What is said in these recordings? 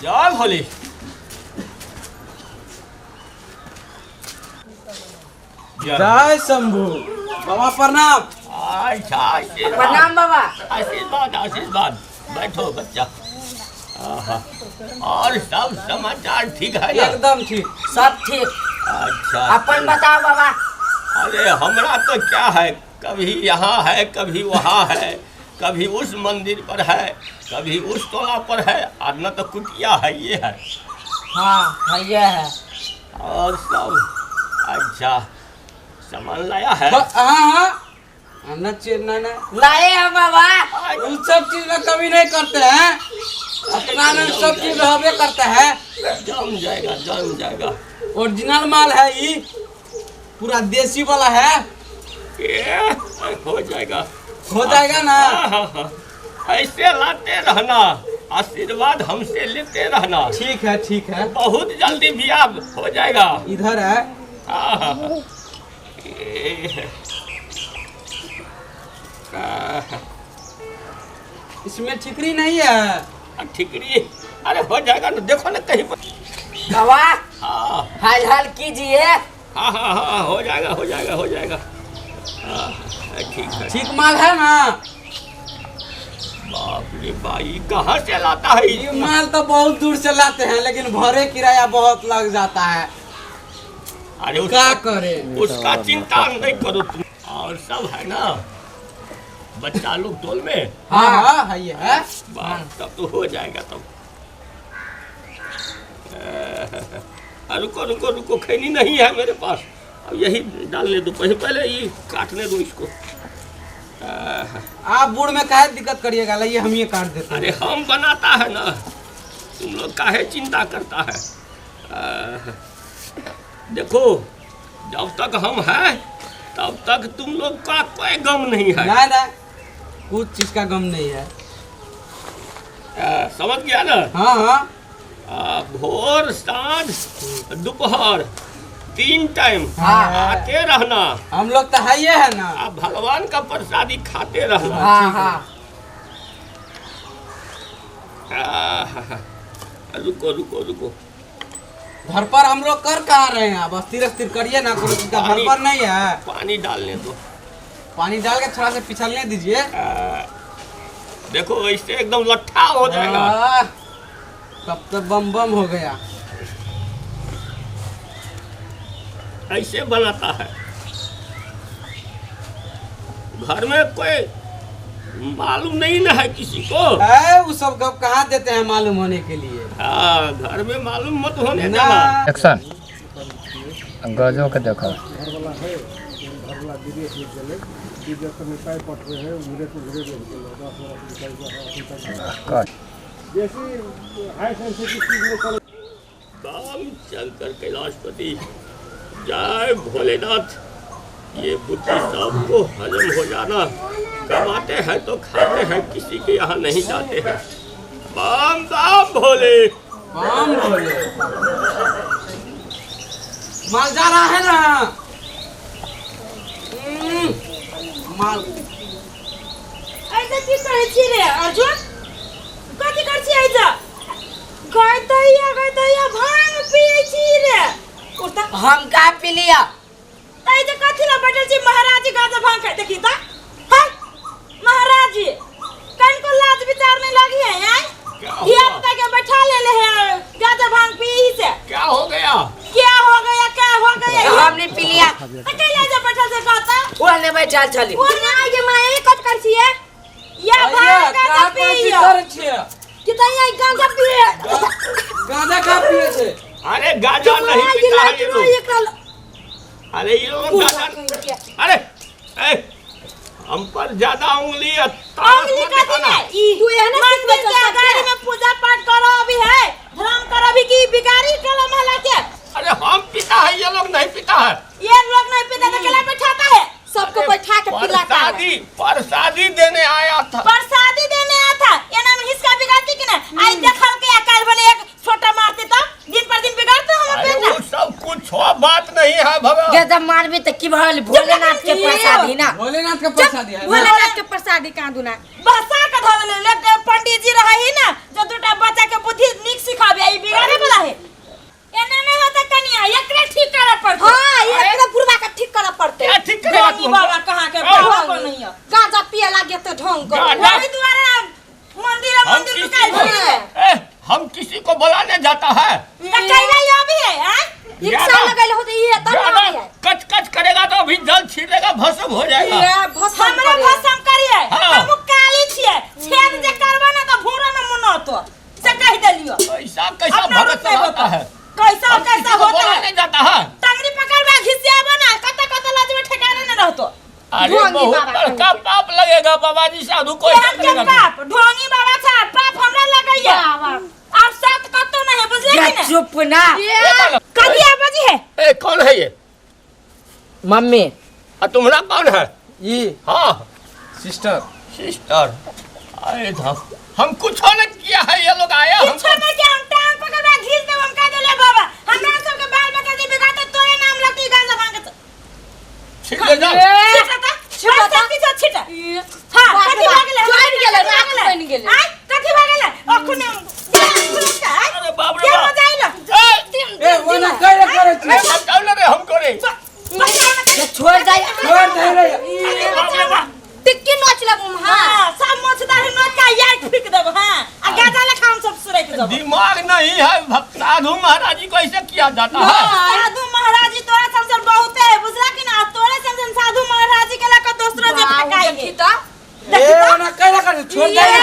जय भोले। जय शंभू बाबा, प्रणाम। अच्छा, आशीर्वाद। प्रणाम बाबा। आशीर्वाद, आशीर्वाद। बैठो बच्चा। आहा। और सब समाचार ठीक है ना? एकदम ठीक। सब ठीक। अच्छा। अपन बताओ बाबा। अरे हमरा तो क्या है, कभी यहाँ है, कभी वहाँ है, कभी उस मंदिर पर है, कभी उस टोला पर है, और न तो कुटिया है, ये है। हाँ है, ये है। और सब अच्छा सामान लाया है? हाँ हाँ, न ना ना। लाए हैं बाबा। उन सब चीज में कमी नहीं करते हैं, अपना में सब चीज रहबे करता है। जम जाएगा, जम जाएगा। ओरिजिनल माल है ये, पूरा देसी वाला है। ये हो जाएगा। हो जाएगा ना? हाँ, हाँ, हाँ। ऐसे लाते रहना, आशीर्वाद हमसे लेते रहना। ठीक है, ठीक है। बहुत जल्दी बियाह हो जाएगा। इधर है। हाँ, हाँ, हाँ। ये, हाँ, इसमें ठिकरी नहीं है। ठिकरी, अरे हो जाएगा ना, देखो ना कहीं पर। बाबा। हाँ। हाल हाल कीजिए। हाँ हाँ हाँ, हो जाएगा, हो जाएगा, हो जाएगा। हाँ, ठीक है। ठीक माल है ना? बाप रे भाई, कहाँ से लाता है ये माल? तो बहुत दूर से लाते हैं, लेकिन भरे किराया बहुत लग जाता है। अरे क्या उसका करे? उसका चिंता नहीं करो तुम। और सब है ना बच्चा लोग टोल में? हाँ हाँ, है ये है। बाप, तब तो हो जाएगा तब। रुको रुको रुको, खैनी नहीं है मेरे पास। अब यही डालने दो, पहले पहले ये काटने दो इसको। आप बूढ़ में काहे दिक्कत करिएगा, लाइए हम ये काट देते हैं। अरे हम बनाता है ना, तुम लोग काहे चिंता करता है? देखो, जब तक हम हैं तब तक तुम लोग का कोई गम नहीं है। ना ना, कुछ चीज का गम नहीं है। समझ गया ना? हाँ हाँ। भोर, साँझ, दोपहर, 3 टाइम हाँ। आते रहना। हम लोग तो है ही है ना। आप भगवान का प्रसादी खाते रहना। हाँ हाँ। रुको रुको रुको। घर पर हम लोग कर कहाँ रहे हैं? अब अस्थिर अस्थिर करिए ना, कोई चीज का पानी- घर पर नहीं है। पानी डालने दो। पानी डाल के थोड़ा सा पिछलने दीजिए। देखो ऐसे एकदम लट्ठा हो जाएगा। आह, तब तो बम बम हो गया। ऐसे बनाता है। घर में कोई मालूम नहीं ना है किसी को। है वो सब गप कहाँ देते हैं मालूम होने के लिए। हाँ, घर में मालूम मत होने ना। देना। एक्शन, गजो के देखो। घरवाला है, घरवाला विदेश में गेलै, विदेश में पाइ पठबै है, उम्हरे से उम्हरे रहि गेलै, 10 बरस निकलि गेलै, अखन तक कट। बेसी हाई सेंसिटिव चीज नहि चलै। राम शंकर कैलाशपति, जय भोलेनाथ। ये बुद्धि सबको हजम हो जाना। कमाते हैं तो खाते हैं, किसी के यहाँ नहीं जाते हैं। बम बम भोले। बम भोले। माल जा रहा है ना? माल ऐसे की करै छी रे अर्जुन? कथी करै छी ऐसे? गैतैया गैतैया भांग पियै छी रे उता। हम का पी लिया? ऐसे कथी ला बैठल छी महाराज जी गांजा भांग खाइ? देखी त हाय महाराज जी, कनको लाज विचार नहीं लगी है आय? क्या हुआ? धिया पुता के बैठा ले ले है गांजा भांग पी से। क्या हो गया? क्या हो गया, क्या हो गया? हम नहीं पी लिया। त कैला जे बैठल से कहता? वो नहीं बैठल छली। वो ना आगे माए कट कर छिए या भैया, भांग गांजा का कोई चीज पियो करै छियै? कि तैया गांजा पिए। गांजा का पिए छै? अरे गांजा नहीं पीता है ये लोग। लोग। अरे ये लोग गांजा, अरे ए, हम पर ज्यादा उंगली तारस उंगली मत कथी दिखाना। ने ई तू एहने सिखबै के गाड़ी में पूजा पाठ करो अभी है, धर्म करो अभी की बिगाड़ी टोला मोहल्ला के। अरे हम पीता है, ये लोग नहीं पीता है। ये लोग नहीं पीता तो केला बैठाता है? सबको बैठा के पिलाता है। प्रसादी, प्रसादी देने आया था। प्रसादी देने आया था, एना में हिसका बिगाड़ती कि ना? आई देखल के काल भले एक छोटा मारते तब दिन पर दिन बिगाड़ते हमर अरे बेटा। वो सब कुछ हो बात नहीं है भगवान। गजब मारबी त की भल, भोलेनाथ के प्रसादी ना। भोलेनाथ के प्रसादी है ना? भोलेनाथ के प्रसादी कहाँ दुना बसा के धर ले ले। पंडित जी रहे ही ना जो दूटा बच्चा के बुद्धि निक सिखाबी। जाता है। त कैला अभी है हैं? रिक्शा लगल हो त ई तब ना ज्यादा आबी है। कच कच करेगा तो अभी जल छीटेगा, भस्म हो जाएगा। ये भस्म हमरा करे। भस्म करिए। हाँ। हम काली छिए, छेद जे करबा ना त भूरा न मुनतो से कह देलियो। ऐसा कैसा अपना भगत रूप में चलाता होता है, कैसा और कैसा किसी को होता बोला है। नहीं जाता है। टंगरी पकड़ में घिसियाबा ना कत कत लजमे ठेकाने न रहतो। अरे ढोंगी बहुत बाबा बड़का पाप लगेगा बाबा जी, साधु को ऐसा केहन के करेगा तो। पाप ढोंगी बाबा छा, पाप हमरा लगैया। आप साथ कतो नहीं है, बुझले ये कि ना? चुप ना। ए, कभी आवाज है? ए, कौन है ये? मम्मी। आ, तुम्हारा कौन है? ये हाँ सिस्टर। सिस्टर। अरे साहब, हम कुछ नहीं किया है, ये लोग आया किछो हमको। नहीं के हम टांग पकड़ के घीच देब, हम कह देले बाबा हमरा सब के बाल बच्चा जे बिगाते तोरे नाम लगती गांजा भांग के। छिड़ दे जा। छिटा छिटा किछो छिटा। हां बाप रे कथी बाप, भऽ गेलै? जरि गेलै, कथी राख भऽ गेलै? बनि गेलै। आँय, कथी भऽ गेलै? अखने अरे बाप रे के बाप। मजा आइल? ए ओना कैला करै छी? ए, बचाओ ना रे हमको रे। बचाओ ना। ये छोड़ दे। छोड़ दे रे। अरे बाप रे बाप। टिक्की नोच लगू हां। हां, सब मोछदार नोच के यार फेंक देब। हां, आ गाजा लेखा हम सब सुरक देब। दिमाग नहीं है भक्त, साधु महाराज जी को ऐसे किया जाता है। साधु महाराज जी तोरा समझल बहुते है, बुझला कि ना? तोरे समझल साधु महाराज जी के लका दोसरो जे फेकाई देखी त ए ओना कैला करै छी? छोड़ दे रे।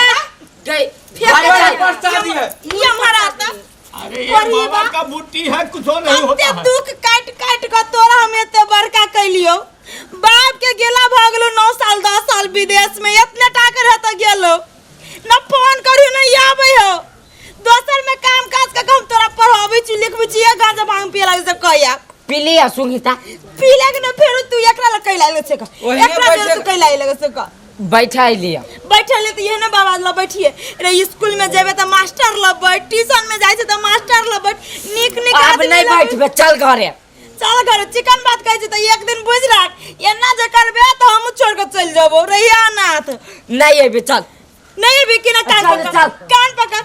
गई। फेंक बड़ा दे। प्रसादी है। ये महाराज त अरे ये बाबा का बूटी है, कुछ नहीं होता एते है। दुख काट काट के तोरा हम एते बड़का कैलियो। बाप के गेला भऽ गेलो 9 साल 10 साल विदेश में, इतने टाके रहत गेलो न फोन करियो न आबै हो। दोसर में काम काज के हम तोरा पढ़ाबै छी लिखबै छी, ये गांजा भांग पिए लागे सब कहया पी लिया सुंगीता। पी लागे न फेरो तू एकरा लग कैला लगे छै ओहिने एकरा बैठे- फेरो तू कैला लगे छै का बैठा लिया। बैठल त इहे ने बाबा लग बैठिए रे। स्कूल में जेबे त मास्टर लग बैठ, ट्यूशन में जाइ छै त मास्टर लग बैठ, नीक नीक अब आदमी नहीं लग बैठ। बैठबे, चल घरे। चल घर। चिकन बात कहै छै त एक दिन बुझ राख, एना जे करबे त हम छोड़ के चलि जेबो रहिया नाथ। नहीं अबे चल। नहीं अबे कि ना? कान चल, पकड़ चल। कान पकड़।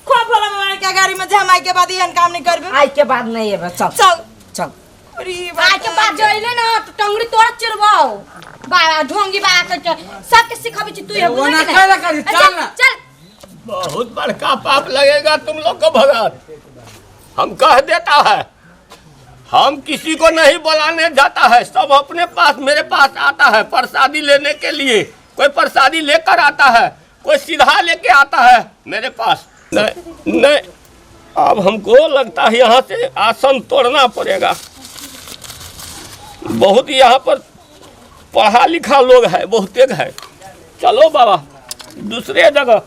खो भोला बाबा के गाड़ी में जमाई के बाद एहन काम नहीं करबे। आज के बाद नहीं अबे चल। चल चल। अरे आज के बाद जइले ना त टंगरी तोरा चिरबाओ बाबा ढोंगी बाबा के सबके सिखाबै छी तू हे ओना कैला करै छी? चल ना। चल। बहुत बड़का पाप लगेगा तुम लोग को भगत, हम कह देता है। हम किसी को नहीं बुलाने जाता है, सब अपने पास मेरे पास आता है प्रसादी लेने के लिए। कोई प्रसादी लेकर आता है, कोई सीधा लेके आता है मेरे पास। नहीं नहीं, अब हमको लगता है यहाँ से आसन तोड़ना पड़ेगा। बहुत यहाँ पर पढ़ा लिखा लोग है, बहुते है। चलो बाबा दूसरे जगह।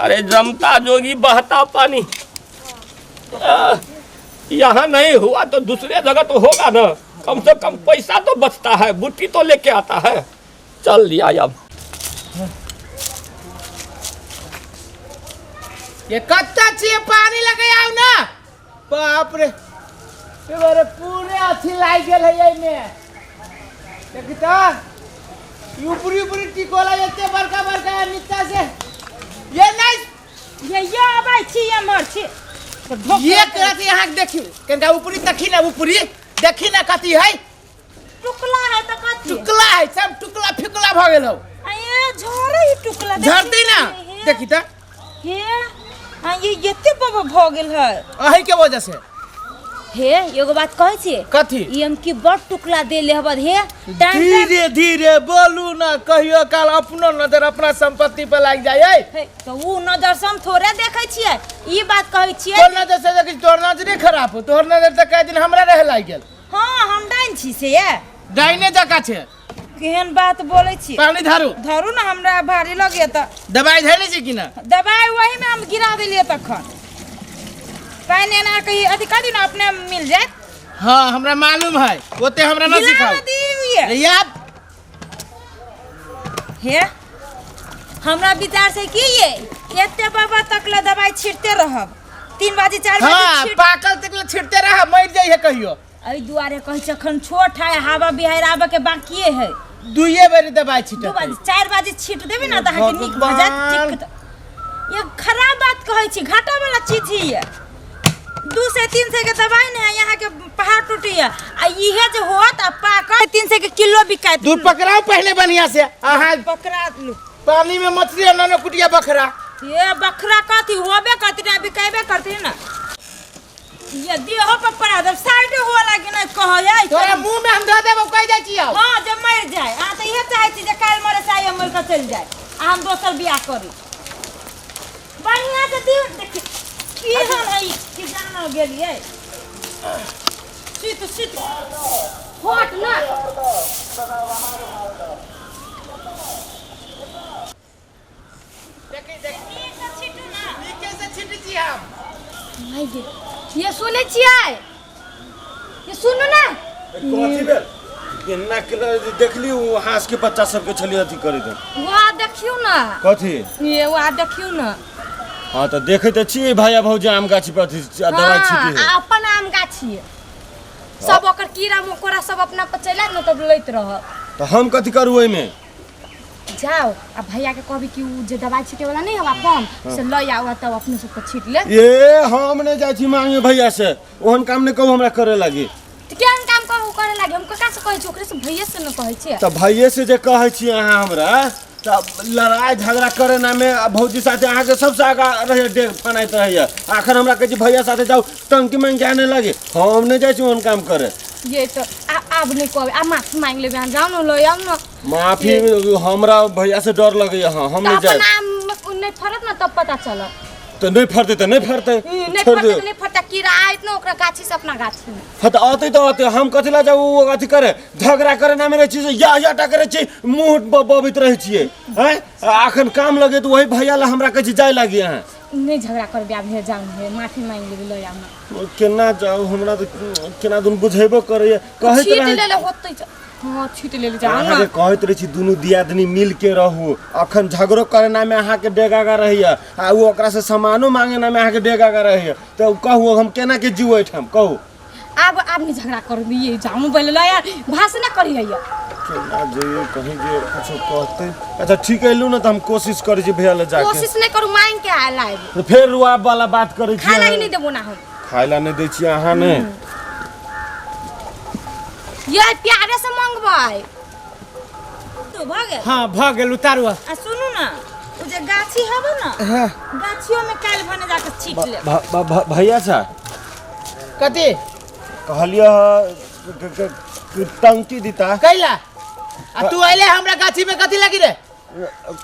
अरे जमता जोगी बहता पानी, यहाँ नहीं हुआ तो दूसरे जगह तो होगा ना। कम से कम पैसा तो बचता है, बूटी तो लेके आता है। चल लिया अब। ये कत्ता छिए पानी लगे आओ ना। बाप रे अरे पूरे अथी लाग गेल है एमे। देखी त ऊपरी ऊपरी टिकोला एते बड़का बड़का है नीचा से। ये नहीं ये आबै छी एम्हर छी। ये करत यहाँ के देखियो कनका ऊपरी तखी ना, ऊपरी देखी ना कथी है। टुकला है त कथी? टुकला है, सब टुकला फिकला भ गेल हो। ए झरे टुकला झरती ना। देखी त हे आ ये एते बाबा भ गेल है अही के वजह से। हे एगो बात कहै छियै। कथी? ई हम की बड़ टुकला देले हबद हे। धीरे धीरे बोलू ना, कहियो काल अपनो नजर अपना संपत्ति पर लाग जाय। हे तो ऊ नजर से हम थोड़े देखै छियै, ई बात कहै छियै। तोर नजर से देखै छी, तोहर नजरे खराब हो। तोहर नजर त कई दिन हमरा रहे लाग गेल। हां हम डाइन छी से ये। डाइने जका छै। केहन बात बोलै छी? पानी धारू। धरू ना, हमरा भारी लगे त। दवाई धैले छी कि ना? दवाई वही में हम गिरा देलियै तखन। पानि एना कही अथी कर दियौ ना, अपने मिल जायत। हाँ हमरा मालूम है, ओते हमरा न सिखाओ। गिरा हे हमरा विचार से की ये एते बाबा तक ला दवाई छिड़ते रहब, 3 बजे 4 बजे। हाँ पाकल तक ला छिड़ते रह, मर जाइ है कहियो। एहि दुआरे कहै छै अखन छोट है, हवा बिहार आबे के बाकिए है। दुइये बेरी दवाई छिटत। 2 बजे 4 बजे छिट देबे ना त अहाँके नीक भऽ जायत। ये खराब बात कहै छी, घाटा वाला चीज ही है। 2 से 3 सौ के दवाई नहीं है, यहाँ के पहाड़ टूटी है। आ इहे जो होत आ पाकल 300 के किलो बिकायत। दूध पकड़ाओ पहले बढ़िया से। अहाँ पकड़ा लू। पानी में मछली और नानो कुटिया बकरा। ये बखरा कथी होबे करती ना बिकेबे करती ना। ये देहो पर पड़ा दब साइड हुआ लागी ना कह जाय। तोरा मुंह में हम धऽ देबौ कहि जाइ छियौ। हां जे मर जाय। आ त इहे चाहै छी जे काल्हि मरे से आइ मर के चलि जाय आ हम दोसर बियाह करी। बढ़िया से दियो देखी की हाल है कि जानो गेलियै। सीत सीत हट ना। देखी देखी छिटू ना। नीके से छिटै छी हम। माय गे ये सुनै छियै? ये सुनू ना। कथी भेल? केना केना देखली ओ हाँस के बच्चा सबके छलियै अथी करैत। वहाँ देखियौ ना। कथी? ये वहाँ देखियौ ना। हाँ तऽ देखै तऽ छियै भैया भौजी आम गाछी पर अथी दवाइ छिटी है। आ अपन आम गाछी सब ओकर कीड़ा मकोड़ा सब अपना पर चलि आयत ने तब लैत रहत। तऽ हम कथी करू ओहिमे? जाओ आ भैया के कहबी कि उ जे दवाई छीटे वाला नहीं हवा पंप से ल आउ तब अपने सबके छीट ले। ए हम नहीं जाइ छी मांगे भैया से, ओहन काम नहीं कहू हमरा करे लागी। तऽ केहन काम कहू करे लागी? हम कका से कहै छी, ओकरे से भैये से न कहै छी। तऽ भैये से जे कहै छी अहाँ हमरा तऽ लड़ाई झगड़ा करे ना में आ भौजी साथे अहाँके सबसे आगा रहैया डेग फनाइत रहैया। आखिर हमरा कहै छी भैया साथे जाउ टंकी मांगि के आने लागी, हम नहीं जाइ छी ओहन काम करे। ये तो आब नहीं कहबै, आब माफी मांगि लेबै अहाँ, जाउ न ल आउ न। माफी हमरा भैया से डर लगैया। हाँ हम नहीं तऽ जायब। अपन आम नहीं फरत ना तब पता चलत। तऽ नहीं फरतै तऽ नहीं फरतै, नहीं छोड़ फरतै दियौ। तऽ नहीं फरतै, कीड़ा आयत न ओकरा गाछी से अपना गाछी में। हाँ तऽ अतै तऽ अतै, हम कथी ला जाउ ओ अथी करे झगड़ा करे ना में रहै छी, या या टा करै छी, मुँह बबैत रहै छियै। आँय अखन काम लगे तऽ वही भैया ला हमरा कहै छी जाय लागी अहाँ। नहीं झगड़ा करबै आब, हे जाउ हे माफी मांगि लेबै ल आउ न। केना जाउ हमरा तऽ केना दुन बुझेबो करैया कहैत छीट रहै। लेले होतै। हाँ छीट लेले जाउ न। अहाँके कहैत रहै छी दुनू दियादनी मिल के रहू, अखन झगड़ो करे ना में अहाँके डेग आगा रहैया आ ओ ओकरा से सामानो मांगे ना में अहाँके डेग आगा रहैया। तऽ कहू हम केना के जीव एहिठाम कहू? आब आब नहीं झगड़ा करबै, ये जाउ पहिले ल यार भाषण ना करी हैया। केना जइयै कहीं जे कुछो कहतै। अच्छा ठीक एलू ना तऽ हम कोशिश करै छी भैया लए जाके। कोशिश नहीं करू मांग के आयल आबि। तऽ फेर रुआब वाला बात करै छी। खाय लागी नहीं देबो ना हम। खाय ला नहीं दै छी अहाँ ने। ये प्यारे से मंगबै। तो भऽ गेल? हाँ भऽ गेल उतारू। आ सुनू ना उ जे गाछी हबे ना गाछियो में काल्हि भने जाके छीट लेब। भैया सा कथी कहलियै टंकी दिता कैला? आ तू अइले हमरा गाछी में कथी लगी रे?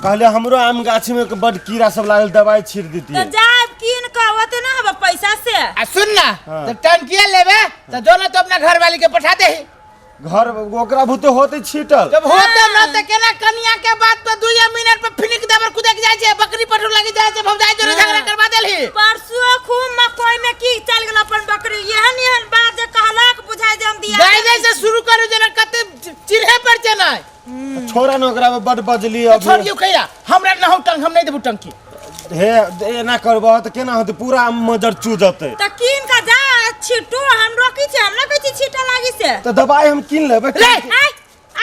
कहलियै हमरो आम गाछी में बड कीड़ा सब लागल दवाई छीट दितियै। तऽ जायब कीन कऽ ओते ना हबे पैसा से। आ सुन ना तऽ टंकिया लेबे तऽ जो ना तो अपना घर वाली के पठा देही। घर ओकरा भूते होते छीटल। जब होते ना त केना कनिया के बात पर 2 मिनट पर फिनिक देबर कुदक जाय छै, बकरी पठू लगी जाय छै, भौजाई जोरे झगड़ा करवा देलही। परसो खूब मकई में की चल गेल अपन बकरी, एहन एहन बात जे कहलक बुझाय जे हम दिया। गाय जाय से शुरू करू जेना कते चिरहे पर छै नै। छोड़ा न ओकरा में बड बजली अब। छोड़ियो कहिया हमरा न हो टंग, हम नहीं देबू टंकी। हे एना करबह त केना होतै, पूरा मजर चू जतै। त कीन के जा छिटू, हम रोकी छी, हम न कहै छी छिटा लागी से। त दवाई हम कीन लेबै। रे, आय,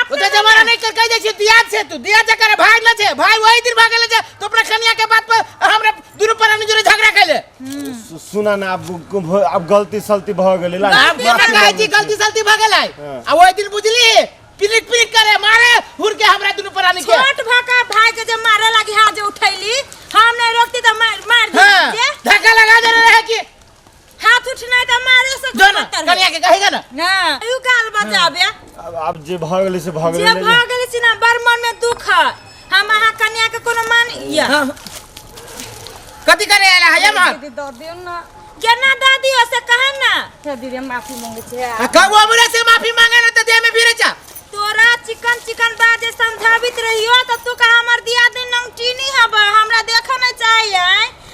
ओ त जमाना नहीं कर कहि जाइ छी दियाद छै, तू दियाद जे करे भाग न छै, भाई वही दिन भागल छै तो अपना कनिया के बात पर हमरा दुनू प्राणी जोरे झगड़ा कैले। सुना ना अब गलती सलती भ गेलै ला। आब केना कहै छी गलती सलती भ गेलै? आ ओहि दिन बुझली पिरिक पिरिक करे मारे हुर के हमरा दुनू प्राणी के। छोट भ के भाई के जे मारे लागी हाथ जे उठैली, हम नहीं रोकती त मार मार दी। धक्का लगा देने रहे कि हाथ उठनाइ त मारे से जो ना कनिया के कहेगा ना ना you गाल बजाबे। अब जे भ गेलै से भ गेलै, जे भ गेलै से ना बड़ मन में दुख है। हम अहाँ कनिया के कोनो मान या कथी करे आला है मार दीदी दऽ दियौ ना। केना दऽ दियौ से कह ना। हे दीदी हम माफी मांगै छी। आ कहू हमरा से माफी मांगे ना त देह में भिरे जा। तोरा चिकन चिकन बात जे समझाबित रहियो त तू कह हमर दियादनी नंगटीनी हब, हमरा देखऽ नै चाहिए।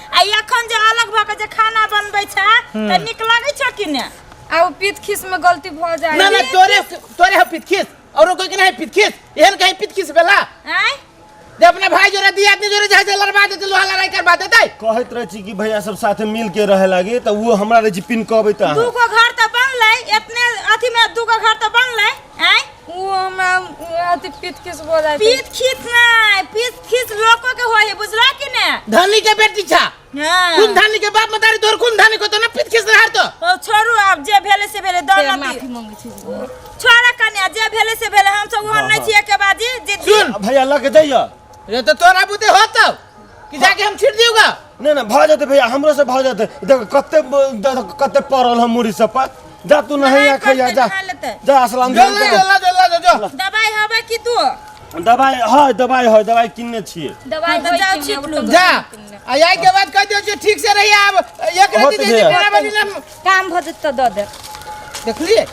आ एखन जे अलग भऽ के जे खाना बनबै छै त नीक लगै छौ कि ने? आ ओ पीत खीस में गलती भऽ जाय। ना ना तोरे तोरे ह पीत खीस औरो कोई के नहीं पीत खीस, एहन कहीं पीत खीस भेला? आय जे अपना भाई जोरे दियादनी जोरे जाय लड़वा देते, लोहा लड़ाई करवा देते। कहैत रहै छी कि भैया सब साथे मिल के रहे लागी त वो हमरा रहै छी पिन कहबै त दू गो घर त बनलै एतने अथी में, दू गो घर त बनलै। आय ओ हमरा अथी पीत खीस भऽ जाइ। पीत खीस नै, पीत खीस लोको के होय है, बुझला कि ने? धनी के बेटी छा। हां कुन धनी के बाप मतारी तोर कुन धनी को तो ना पीत खीस रहा तो। ओ छोड़ू आब जे भेलै से भेलै, दऽ न माफी मांगै छी। छोड़ा कन्या जे भेलै से भेलै, हम सब ओहन नै छियै के बाजी जे सुन भैया लऽ के जइया रे तो तोरा बुते होतौ। कि जाके हम छीट दियोगा नहीं ना भऽ जेतै भैया हमरो से भऽ जेतै। देखो कते कते पड़ल हम मुरी सब पर। जा तू नहैया खैया जा। नहा लेतै। जा असलाम जो जो जो जो जो जो दवाई हवे की तू? दवाई है, दवाई है, दवाई किनने छियै। दवाई हाँ, तऽ जाउ छीट लू। जा आ आई के बाद कह दियो जे ठीक से रहिए। अब एक होत राति जे भैया। डेरा बनी ना काम भ जेतै तऽ दऽ दे। देखलिए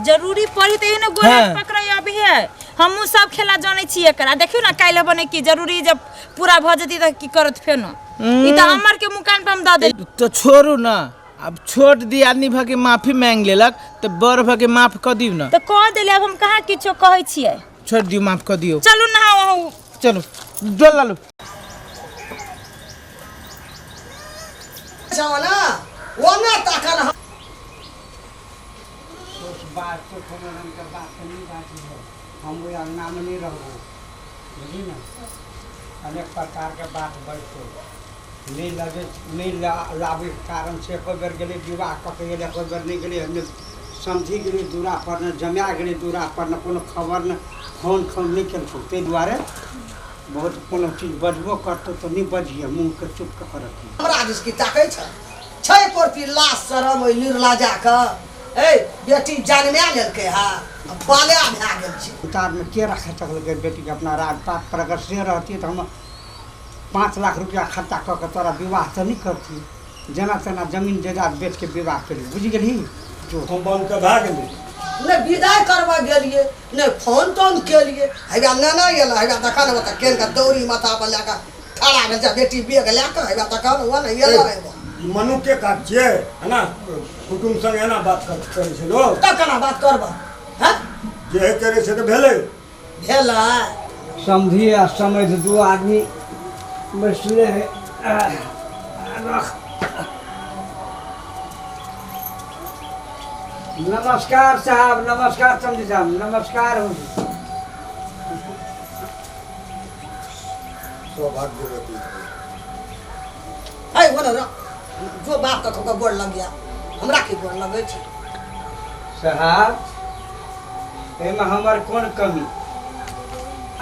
जरूरी पड़ी तऽ एहनो गोला हाँ। पकड़ै अभी है। हमहूँ सब खेला जानै छियै एकरा। देखियौ ना काल्हि बने की जरूरी जब पूरा भऽ जेतै तऽ की करत फेनो। ई तऽ हमर के मुकान पर हम दऽ देली। तो छोड़ू ना, अब छोट दी आदमी भके माफी मांग लेलक तो बड़ भके माफ कर दियो ना। तऽ कह देली, अब हम कहाँ किछो कहै छियै। छोड़ दियो, माफ कर दियो। चलू नहाउ अहूँ। चलो डोल लालू। ना वो ना ताकल हम। बात तो कोनो रंग के बात नहीं बाजी है, हम ओहि अंगना में नहीं रहबो, बुझली ना। अनेक प्रकार के बात बैठो नहीं लगे नहीं लाबे के कारण से एको बेर गेलै विवाह कऽ के गेलै, एको बेर नहीं गेलै। हमे समझी गेलै दूरा पर न जमा गेलै दूरा पर न कोनो खबर न फोन फोन नहीं केलको। ताहि दुआरे बहुत कोनो चीज बजबो करतौ तऽ नहीं बजिहे, मुँहके चुप कऽ के रखी। हमरा दिस की ताकै छ? छै कोरती लाज शरम ओहि निर्लजा के। ए बेटी जनमा लेलकै हा, बाल्या भए गेल छै। उतारमे के राखै सकलकै बेटीके? अपना राजपाट पर अगर से रहती तऽ हम 5 लाख रुपया खर्चा कऽ के तोरा विवाह तऽ नहीं करती, जेना तेना जमीन जायदाद बेच के विवाह करी, बुझि गेलही? जो हम बंद के भए गेलै। नहि विदाइ करबऽ गेलियै, नहि फोन तोन केलियै। हैया नेना एलै, हैया देखा ने ओतऽ केन के दौरी माथा पर लए कऽ खड़ा भेल छै बेटी बेग लए कऽ। हैया देखा ने ओ ने एलै। ई मनुख के काज छियै है ना, कुटुम्ब संग एना बात करै छै लोग। तऽ केना बात करबऽ? हैं? जे करै छै तऽ भेलै। भेलै। समझी आ समझ दू आदमी बैसले है। नमस्कार साहब, नमस्कार समझी साहब, नमस्कार हो। सौभाग्यवती है वो ना जो बाप का खोका गोड़ लग गया, हमरा की गोड़ लगै छै? साहब एहिमे हमर कोन कमी?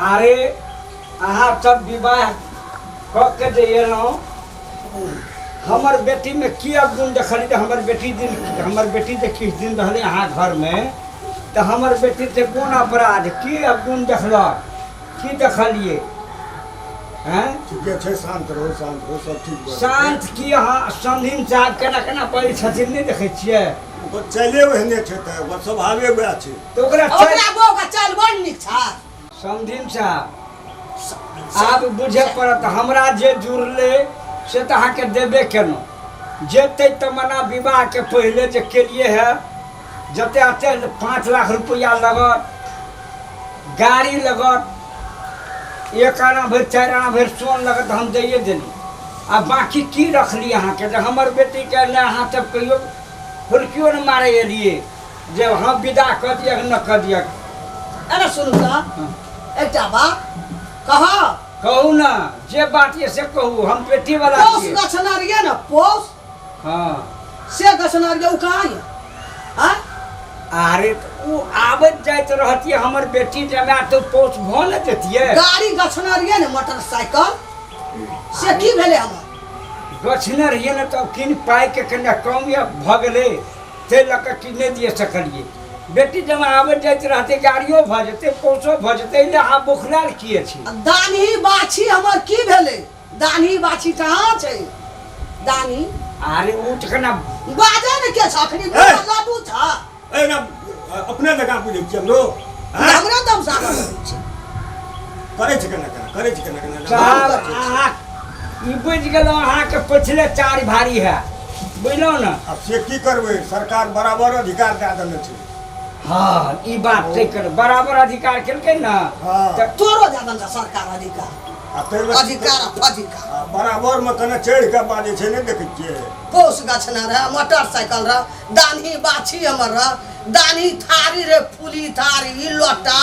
अरे अहाँ सब विवाह कऽ के जे एलहुँ, हमर बेटीमे की अवगुण देखली? तऽ हमर बेटी दिन हमर बेटी जे किछु दिन रहलै अहाँ घरमे, तऽ हमर बेटी से कोन अपराध की अवगुण देखलक, की देखलियै? हैं? ठीके छै, शांत रहू, शांत रहू, सब ठीक भऽ जेतै। शांत की? अहाँ समधिन साहब केना केना बजै छथिन नहि देखै छियै? ओकर चाइले ओहने छै तऽ ओकर स्वभावे वएह छै। तऽ ओकरा ओकरा बौआ चालि बड़ नीक छै। समधिन साहब आब बुझे पड़त, हमरा जे जुड़लै से तऽ अहाँके देबे केलहुँ। जेतै तमन्ना विवाहके पहिले जे केलियै है, जते एते 5 लाख रुपैआ लगत, गाड़ी लगत, 1 आना भरि 4 आना भरि सोन लगत, हम दैए देली। आ बाकी की रखली अहाँके? जे हमर बेटीके ने अहाँ सब कहियो हुलकियो ने मारे एलियै जे हम विदा कऽ दिअ न कऽ दिअ। अरे सुनू तऽ एकटा बात कह। कहू ना, जे बात ये से कहू, हम बेटी वाला पोस छियै। गछना रहियै ने पोस, हाँ से गछना रहियै, उ कहाँ ये? आँय? अरे तऽ उ आबैत जाइत रहतियै, हमर बेटी जमाए तऽ पोस भऽ ने जेतियै। गाड़ी गछना रहियै ने मोटरसाइकिल, से की भेलै हमर? गछने रहियै ने तऽ किन पाइके कनि कम या भऽ गेलै, ताहि लऽ कऽ कि नहि दिअ सकलियै। बेटी जमा आबैत जाइत रहतै, गाड़ियो भऽ जेतै, पोसो भऽ जेतै, एहि लए अहाँ बोखलायल किए छी? दानही बाछी हमर की भेलै? दानही बाछी कहाँ छै? दानी अरे उठ के ना बाजै ने के छ अखनी लड्डू छ। ए ना अपने जकाँ बुझै छियै हमरो। हमरा दम सागर छै। करै छै केना केना, करै छै केना केना। साहब अहाँ ई बुझि गेलहुँ, अहाँके पछिले 4 भारी है, बुझलहुँ ने? आब से की करबै, सरकार बराबर अधिकार दए देने छै। हाँ ई बात ठीक कर, बराबर अधिकार केलकै ने। हाँ। तोरो दए देने छै सरकार अधिकार, अधिकार अधिकार बराबर में कने चढ़ि के बाजै छै, नहि देखै छियै? पोस गछना रहे, मोटरसाइकिल रहे, दानही बाछी हमर रहे, दानही थारी रे, फूली थारी, ई लोटा,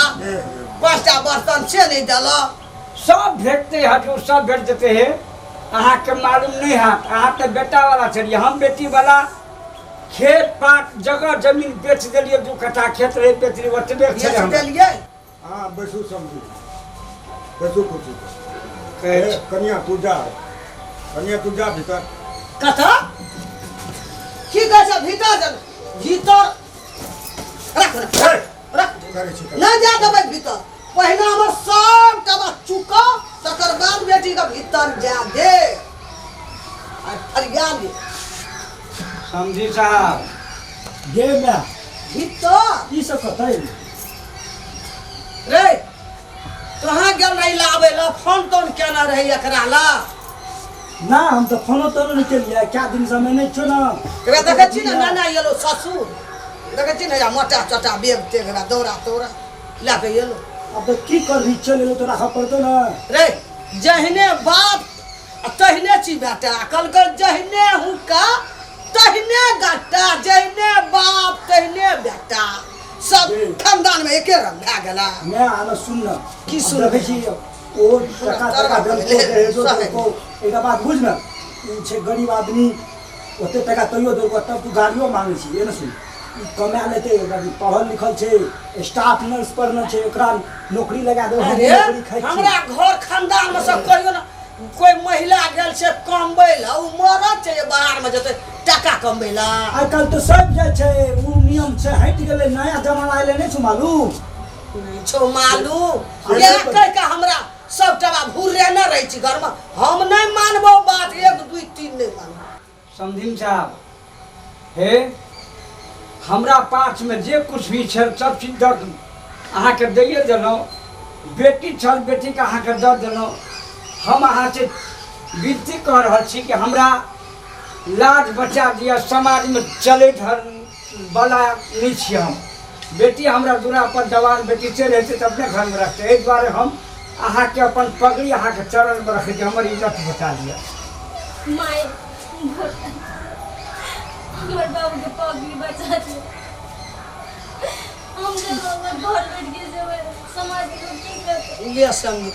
5टा बर्तन से नहि देलक। सब भेटतै हजूर, सब भेट जेतै हे, अहाँके मालूम नहीं हैत। अहाँ तऽ बेटा वाला छलियै, हम बेटी वाला। खेत पात जगह जमीन बेच देलियै, 2 कट्ठा खेत रहे बेच देलियै, ओतबे छलै बेच हमरा। देलियै? हाँ बैसू समझू, बैसू कुर्सी पर। कहै छी। कनिया तू जा, कनिया तू जा भीतर। कथा की कहै छै? भीतर जा, भीतर रख रख रख, नहि जा देबै भीतर। पहिने हमर सब टका चुका, तकर बाद बेटी के भीतर जा दे। आ फरिया ले। समझी साहब गे माय भीतर ई सब कतै रे? कहाँ गेल रही लाबै ला? फोन तोन केना रही एकरा ला? ना, हम तऽ फोनो तोनो नहि केलियै, क्या दिन समय नहि छौ ना। एकरा देखै छी ने, नाना एलो ससुर, देखै छी ने, या मोटा चोटा बेग तेग एकरा दौड़ा तौड़ा लए कऽ एलो। आब तऽ की करबी, चलि एलो तऽ राखऽ पड़तौ ने। रे, जहिने बाप आ तहिने छी बेटा। कहलकै जहिने हुक्का तहिने गट्टा, जहिने बाप तहिने बेटा, सब खानदान में एके रंग भए गेला। मैं आना सुन न। की सुन? देखै छी ओ टका टका देलको, दहेजो देलको। एकटा बात बुझ न, ओ छै गरीब आदमी, ओते टका तैयो देलको, तब तू गाड़ियो मांगै छी। ए ने सुन, ई कमा लेतै, ओकरा पढ़ल लिखल छै, स्टाफ नर्स पढ़ल छै, ओकरा नौकरी लगा देबै, हम अरे नौकरी खाइ छी। हमरा घर खानदान में सब कहियो ना कोई महिला गेल छै कमबै ला, ओ मरद छै जे बाहर में जेतै टाका कमबै ला। आइ काल्हि तऽ सब जाइ छै, ओ नियम छै हटि गेलै, नया जमाना एलै, नहि छौ मालूम? नहि छौ मालूम। इएह कहि कऽ हमरा सब टका भुरेने रहै छी घरमे। हम नहि मानबौ बात, 1 2 3 नहि मानबौ। समधिन साहब हे, हमरा पासमे जे कुछ भी छल सब चीज दऽ अहाँके दैए देलहुँ। बेटी छल, बेटीके अहाँके दऽ देलहुँ। हम अहाँसँ विनती कऽ रहल छी कि हमरा लाज बचा दिअ। समाजमे चलै धर्मवला नहि छी हम। बेटी हमरा दुरापर जवान बेटी चलि अयतै तऽ अपने घरमे रखतै। एहि दुआरे हम अहाँके अपन पगड़ी अहाँके चरणमे रखै छी, हमर इज्जत बचा लिअ। माय, हमर बाबू के पगड़ी बचा दिअ। हम जब हमर घर बैठ के जेबै, समाज के लोग की कहतै? ले संग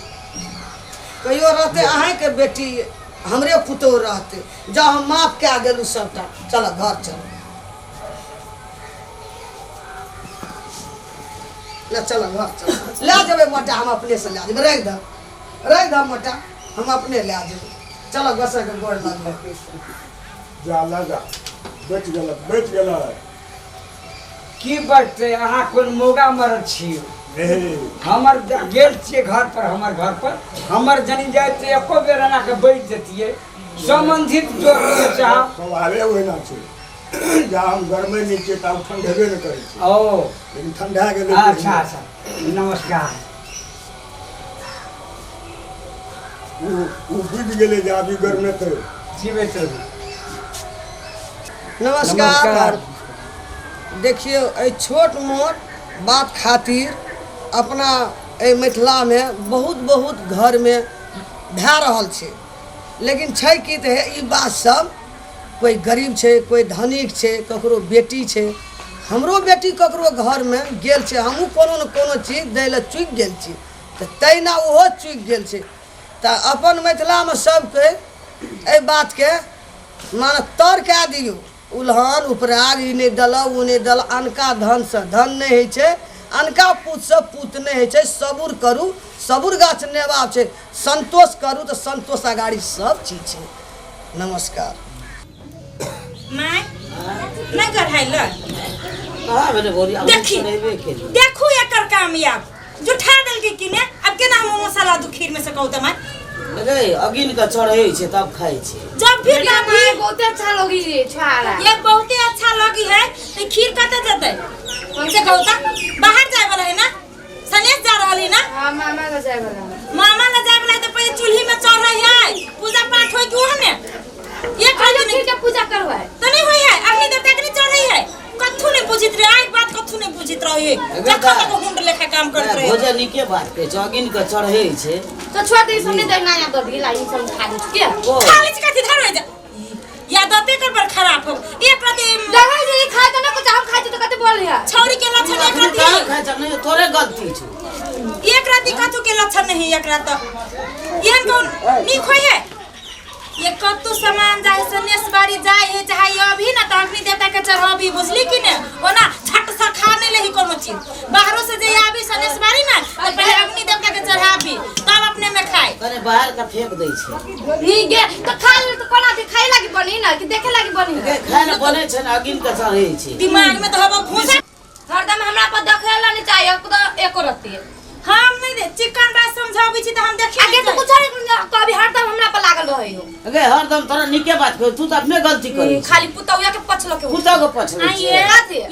कहियो रहतै अहाँके बेटी, हमरे पुतोहु रहतै। जाउ, हम माफ कए गेलहुँ सबटा। चल घर चल, ले चल घर चल। लए जेबै मोटा, हम अपने से लए जेबै। राखि दह, राखि दह मोटा, हम अपने लए जेबै। चलो, गोसाइके गोर लगबै। जा लगा, बचि गेलक, बचि गेलक। की बचतै? अहाँ कोन मौगा मरद छी? हमर गेल छियै घर पर, हमर घर पर हमर जनी जाइत एको बेर एना के बैठ जतियै सम्बन्धित जो चाह। स्वभावे ओहिना छै। जा हम गरमे नहि छियै तऽ आब ठंडेबे नहि करै छै। ओ लेकिन ठंडा गेलै। अच्छा अच्छा, नमस्कार। ओ बुझि गेलै जे आब ई गरमेतै। जीवैत रहू। नमस्कार। देखियौ, एहि छोट मोट बात खातिर अपना एहि मिथिलामे बहुत बहुत घरमे भए रहल छै। लेकिन छै की तऽ हे, ई बात सब कोइ गरीब छै, कोइ धनिक छै, ककरो बेटी छै, हमरो बेटी ककरो घरमे गेल छै, हमहूँ कोनो ने कोनो चीज दै लए चुकि गेल छी, तऽ तहिना ओहो चुकि गेल छै। तऽ अपन मिथिलामे सबके एहि बातके माने तर कए दियौ। उलहन उपराग, ई नहि देलक, ओ नहि देलक। अनका धनसँ धन नहि होइ छै, अनका पूतसँ पूत नहि होइ छै। सबुर करू, सबुर गाछ नेबा छै। संतोष करू तऽ संतोष अगाड़ी सब चीज छै। नमस्कार। माय, नहि गढ़ाइल। कहाँ भेलै भौजी? आब देखी। चढ़ेबे केलियै। देखू एकर कामयाब जुठा देलकै कि ने। अब केना हम मसाला दू खीर में से कहू तऽ माय? रे, अगिन के चढ़ै छै तब खाइ छै। जब भी बढ़िया माय, बहुते अच्छा लगी रे छुआरा। ये बहुते अच्छा लगी है तो खीर कतऽ जेतै से कहू तऽ? बाहर जाय वाला है ना, सनेश जा रहल है ना? हाँ, मामा लग जाए वाला है। मामा लग जाए वाला है तो पहले चूल्ही में चढ़ै है, पूजा पाठ होय कि ओहने ये पहिले खाली खीर के पूजा करवाए तो नहीं होय है? अग्नि देवता के नहीं चढ़ै है। कथू नहीं पूछित रहे, एक बात कथू नहीं पूछित रहे, जखन तक हुंड लेखा काम करत रहे। भोजन नीके बात कहै छै, अगिन के चढ़ै छै। तो छोड़ दे, सब नहीं देना या तो ढीला ई सब खा ली के। ओ। खा ली कथी धर हो जा या दते कर पर खराब हो एक रति। देखै जे ई खाय त ना कुछ, हम खाय छी त कते बोल है। छौरी के लक्षण एक अखनी कहाँ रति खाइ छ? नहि, तोरे गलती छौ। एक रति कथू के लक्षण नहीं एकरा तो। एहन कौन नीक होय है? ये कत्तू सामान जाए सनेस बाड़ी जाए है चाहे ये अभी ना तो अग्नि देवता के चढ़ाबी, बुझली कि ने? ओना झट से खा नहीं लेही कोनो चीज। बाहरों से जे आबी सनेस बाड़ी ना तो पहले अग्नि देवता के चढ़ाबी, तब अपने में खाए अरे बाहर का फेंक दै छै नी गे तो खा ले तो कोना के खाए लागी बनी ना कि देखे लागी बनी गे खाए ना बने छै ना अगिन के चढ़ै छै दिमाग में तो हवा भूसा हरदम हमरा पर देखे ला नहीं चाहिए तो एको रत्ती हम नहीं दे चिकन बात समझाबै छी त हम देखि आगे तो कुछ कभी हरदम हमरा पर लागल रहै हो अगे हरदम तोरा निके बात कह तू त अपने गलती करी खाली पुतौया के पछल के पुतौ के पछल आइए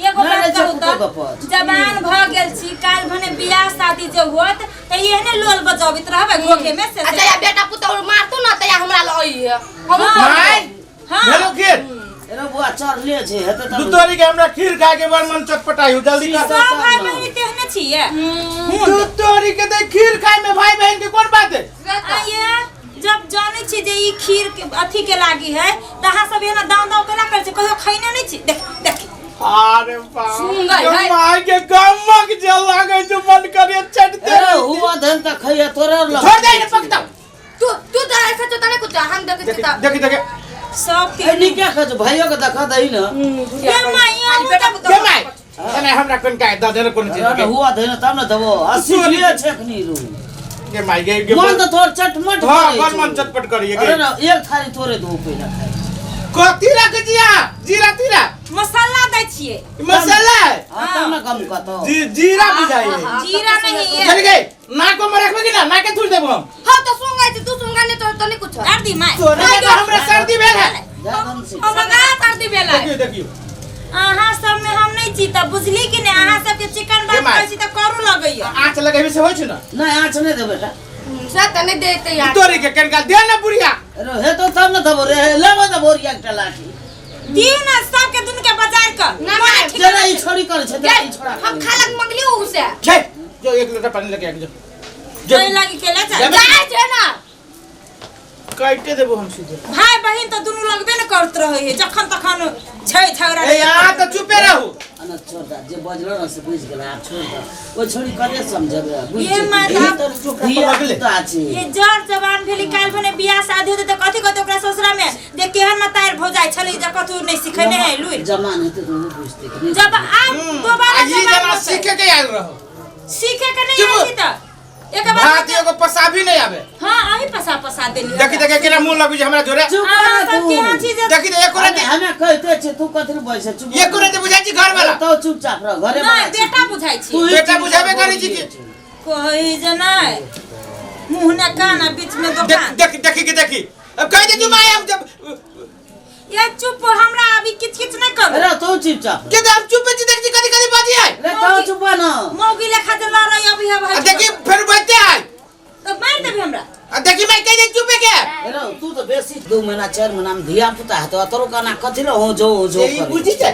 एगो बात कहू त जवान भ गेल छी काल भने बियाह शादी जे होत त एहने लोल बजाबित रहबै घोके में से अच्छा या बेटा पुतौ मारतौ ना त या हमरा ल आइए हम माय हां हेलो खीर एरो बुआ चढ़ले छै हेते त दुतोरी के हमरा खीर खाए के बड़ मन चटपटाई हो जल्दी कर सब भाई बहन तेहने छियै दुतोरी के दे खीर खाए में भाई बहन के कोन बात है आइए जब जानै छी जे ई खीर के अथी के लागी है त अहाँ सब एना दाव दाव केना करै छी कहियो खैने नै छी देख देख अरे बाप माय के गमक जे लागै छै मन करे चटते अरे हुआ धन त खैया तोरे लग छोड़ दे ने पकता तू तू त ऐसा चोता नहीं कुछ हम देख छी त देख देख सब ए निके खा भाइयो के देखा दही ना ये माई हम त के माई तने हमरा कोन का the they कोन चीज के हुआ धन तब न देबो 80 लिए छै खनी रू के माई गे के मन त तोर चटमट हां मन मन चटपट करिए अरे ना एक थाली तोरे दो पहिला खाई कथी रख जिया जीरा तीरा मसाला दै छिए मसाला है हां तब न कम कतो जी जीरा बुझाई जीरा नहीं है चल गए नाक में रखबे कि ना नाक के थूर देबो हम हां तो सुंगा छी तू सुंगा नहीं तो नहीं कुछ कर दी माई तोरे के हमरा सर्दी भेल है हम मंगा सर्दी भेल है देखियो देखियो अहाँ सब में हम नहीं छी त बुझली कि नै अहाँ सब के चिकन बात करै छी त करू लगैया आँच लगेबे से होय छै ना नहीं आँच नहीं दे बेटा से त नहीं देते यार तोरे के कनका दे ना बुढ़िया अरे हे तो तब न देबो रे लेबो त बोरिया एकटा लाठी दिउ ना सब के दुन के बाजार क ना ना जरा ई छोड़ी कर छै त ई छोड़ा हम खा लग मंगली उ से छै जो एक लोटा पानी लगे जो जो लागी के ले जा जाय छै ना काटे देबो हम सीधे भाई बहिन त दुनु लगबे न करत रहै है जखन तखन छै झगड़ा ए यार त चुपे रहू अन छोड़ दा जे बजलो न से बुझ गेल आप छोड़ दा ओ छोड़ी कते समझबे बुझ ये माता ये जर जवान भेली काल भने बियाह शादी होते त कथि कथि ओकरा ससुरा में जे केहन मतार भौ जाय छलै जे कथु नै सिखने है लुइ जमान हेते त बुझते कि जब आप दोबारा जमाना सीखे के आयल रहो सीखे के नहीं आयल त एक बार भात एगो पसाबी नहीं आवे हां आही पसा पसा देली देखी देखी केना मुंह लगै छै हमरा जोरे सब केहन चीज देखी त एको राति हमे कहते छी तू कथि बैसे चुप एको राति बुझाइ छी घर वाला तो चुपचाप रह घरे नहीं बेटा बुझाइ छी बेटा बुझाबे करै छी कि कहै जे नै मुंह ना कान बीच में दुकान देख देखी के देखी अब कह दे तू माय हम जब ये चुप हमरा अभी किछ किछ नहीं करू अरे तू चुपचाप के हम चुप छी देख छी कथि कथि बाजी है रे तू चुप ना मौगी लेखा जे लड़ै अभी है भाई देखी फिर बैठते है तो मार देबी हमरा आ देखी मैं कह दे चुपे के अरे तू तो बेसी 2 महीना 4 महीना में धिया पुता है तो तोरो काना कथि ल हो जो हो जो ई बुझी छै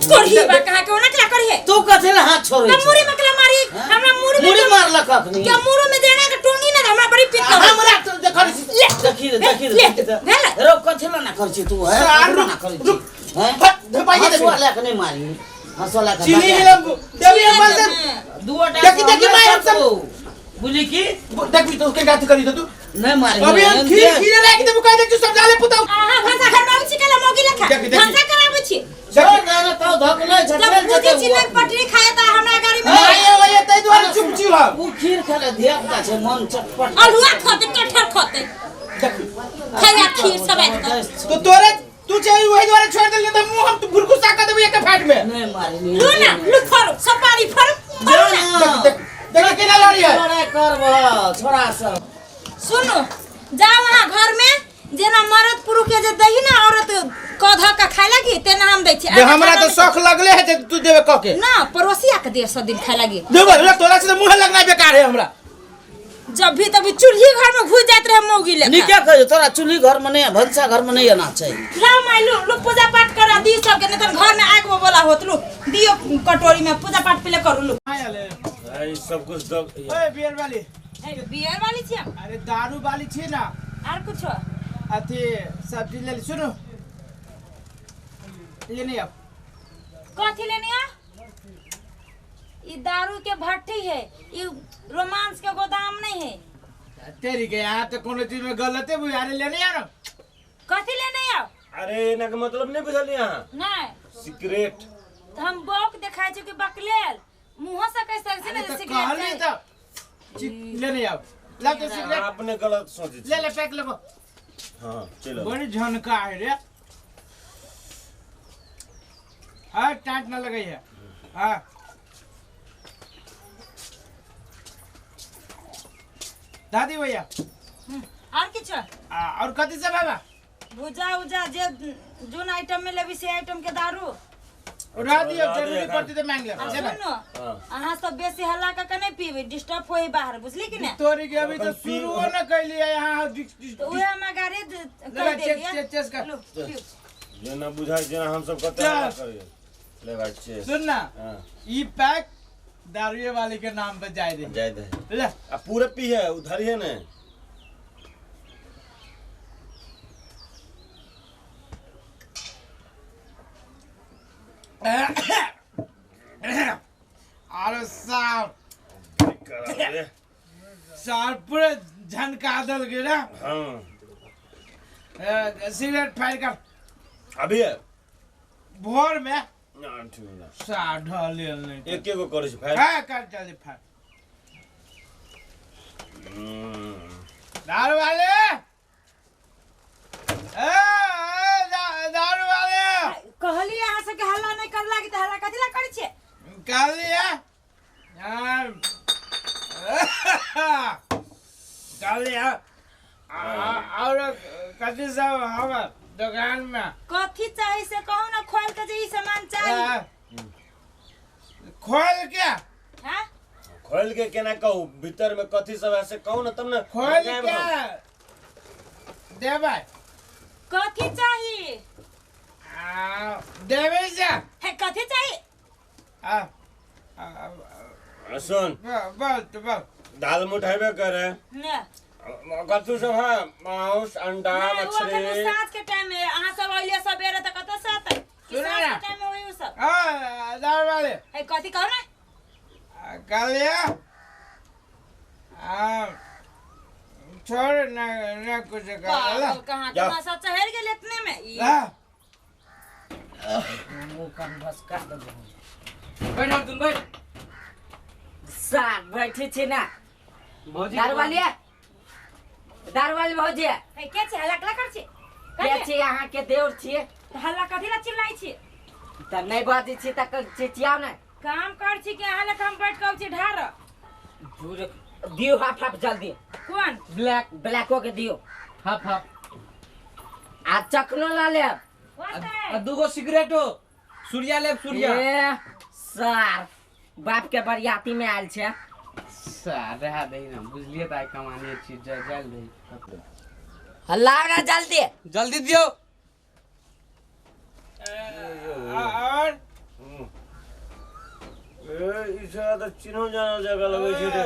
करही बा कहा के ओना केला करही तू कथि ल हाथ छोड़ै त मुरी में केला मारी हमरा मुरी में मुरी मारलक अखनी के मुरी में देना के टोंगी ना हमरा बड़ी पित्त हमरा तो देखल छी देखी रे देखी रे भेल रो कथि ल ना कर छी तू है ना कर छी हैं धपाई दे हंसुआ लए के नहीं मारी हंसुआ लए के चीनी मिलम देवी हमर से दुटा देखी देखी माय हम सब बुझली की देखी तो के गाथ करी तू नहीं मारी अभी हम खीर खीर राख देबो कह दे तू सब जाले पुतौ हां भाषा घर में आबै छी केला मौगी लेखा भाषा कराबै छी छोड़ दे ना तो धक नहीं छै जब बुझै छी नहीं पटरी खाए त हमरा गाड़ी में आए ओए तै दुआरे चुप छी हम उ खीर खाले धिया पुता छै मन चटपट अलुआ खते कटहर खते खाया खीर सब आइत तो तोरे तू चाहे वही द्वारे छोड़ देलिए त मुंह हम तू भुरकुसा कर देबो एक फाट में नहीं मारी लू ना लू फरो सपारी फरो ना देख देख केना लड़ी है लड़ाई करबो छोड़ा सब सुनो जाओ वहां घर में जेना मर्द पुरुष के जे दही ना औरत कधा का खाए लागी तेना हम दै छी हमरा तो शौक लगले है जे तू देबे क के ना पड़ोसिया के दे सब दिन खाए लागी देबो तोरा से मुंह लगना बेकार है हमरा जब भी तभी चूल्ही घर में घुस जात रहे मौगी लेखा निके कहियो तोरा चूल्ही घर में नहीं भनसा घर में नहीं आना चाहिए। लाओ माई लो लो पूजा पाठ करा दी सबके, नहीं तो घर में आग बोला होत। लो दियो कटोरी में पूजा पाठ पहले करू लो। आई सब कुछ दब। ओए बियर वाली, बियर वाली छी? अरे दारू वाली छी ना। और कुछ अथी सब्जी ले सुनो लेने अब कथी लेने आ? ई दारू के भट्टी है, ई रोमांस के गोदाम नहीं है। तेरी के यहाँ तो कोनो चीज में गलत है बुझा रे। लेने आ कथी लेने आओ? अरे इना के मतलब नहीं बुझल यहाँ नहीं सिगरेट। तो हम बौक दिखाई छु कि बकलेल मुंह से कैसे से नहीं सिगरेट कहली तो लेने आओ। ला तो सिगरेट अपने गलत सोचे ले ले पैक लगो। हां चलो बड़ी झनका है रे। हां टाट न लगाई है। हां दादी भैया और किछ और कथी सब बाबा भुजा उजा जे जोन आइटम में लेबी से आइटम के दारू उड़ा दियो जरूरी पड़ती तो मांग ले। सुनो अहाँ सब बेसी हल्ला का के नहीं पीबे डिस्टर्ब होई बाहर बुझली कि ना। तोरी के अभी तो शुरू न कैली है यहां तो उहे हम गाड़ी कर देलिए। चेस कर जेना बुझाई जेना हम सब कते हल्ला करिए ले भाई चेस। सुन ना ई पैक दारूए वाले के नाम पर जाय दे जाय दे ले आ पूरा पी है उधर ही है ने। अरे साहब साहब पूरे झनका दल के ना। हाँ सिगरेट फायर कर अभी है भोर में ना ठीक ना साहब ढले नहीं एक एक को करे छी फायर। हां कर जल्दी फायर। दारू वाले ए दारू वाले कहली अहाँ सबके हल्ला नहीं कर लागी त हल्ला कथी ला करै छियै। कहली है कहली है और कथी सब हम दुकान में कथी चाही से कहू ना खोल के जे ई सामान चाही खोल के। हां खोल के केना कहू भीतर में कथी सब है से कहू ना तब ना खोल के देबै कथी चाही देबै से हे कथी चाही। आ सुन बोल तो बोल दाल मोट हेबे करे ना कथी सब है मांस अंडा मछली। साँझ के टाइम में अहाँ सब अइले सबेरे त कतऽ से आतै साँझ के टाइम में होई उ सब। हां दाल वाले हे कथी कहू ना कहलिए आ छोड़ ना ना कुछ कर कहां के नशा चढ़ गेल इतने में ला मुंह कम बस कर देबो। बैठ तुम बैठ सार बैठे छी ना भौजी दारू वाली भौजी हे के छी हल्ला कला कर छी के छी अहाँ के देवर छी हल्ला कथी ला चिल्लाई छी त नहीं बाजै छी त चिचियाउ ना काम कर छी के अहाँ ले हम बैठ के छी ढार दूर दियो हाफ हाफ जल्दी कोन ब्लैक ब्लैको के दियो हाफ हाफ आ चखनो ला लेब आ दूगो सिगरेटो सूर्या लेब सूर्या। ए सार बाप के बरियाती में आयल छे सार रहा दही ना बुझलिए त आइ कमाने छी जल दही हल्ला ना जल्दी जल्दी दियो। और ए ई सारा त चिन्हो जानल जगह लगै छै रे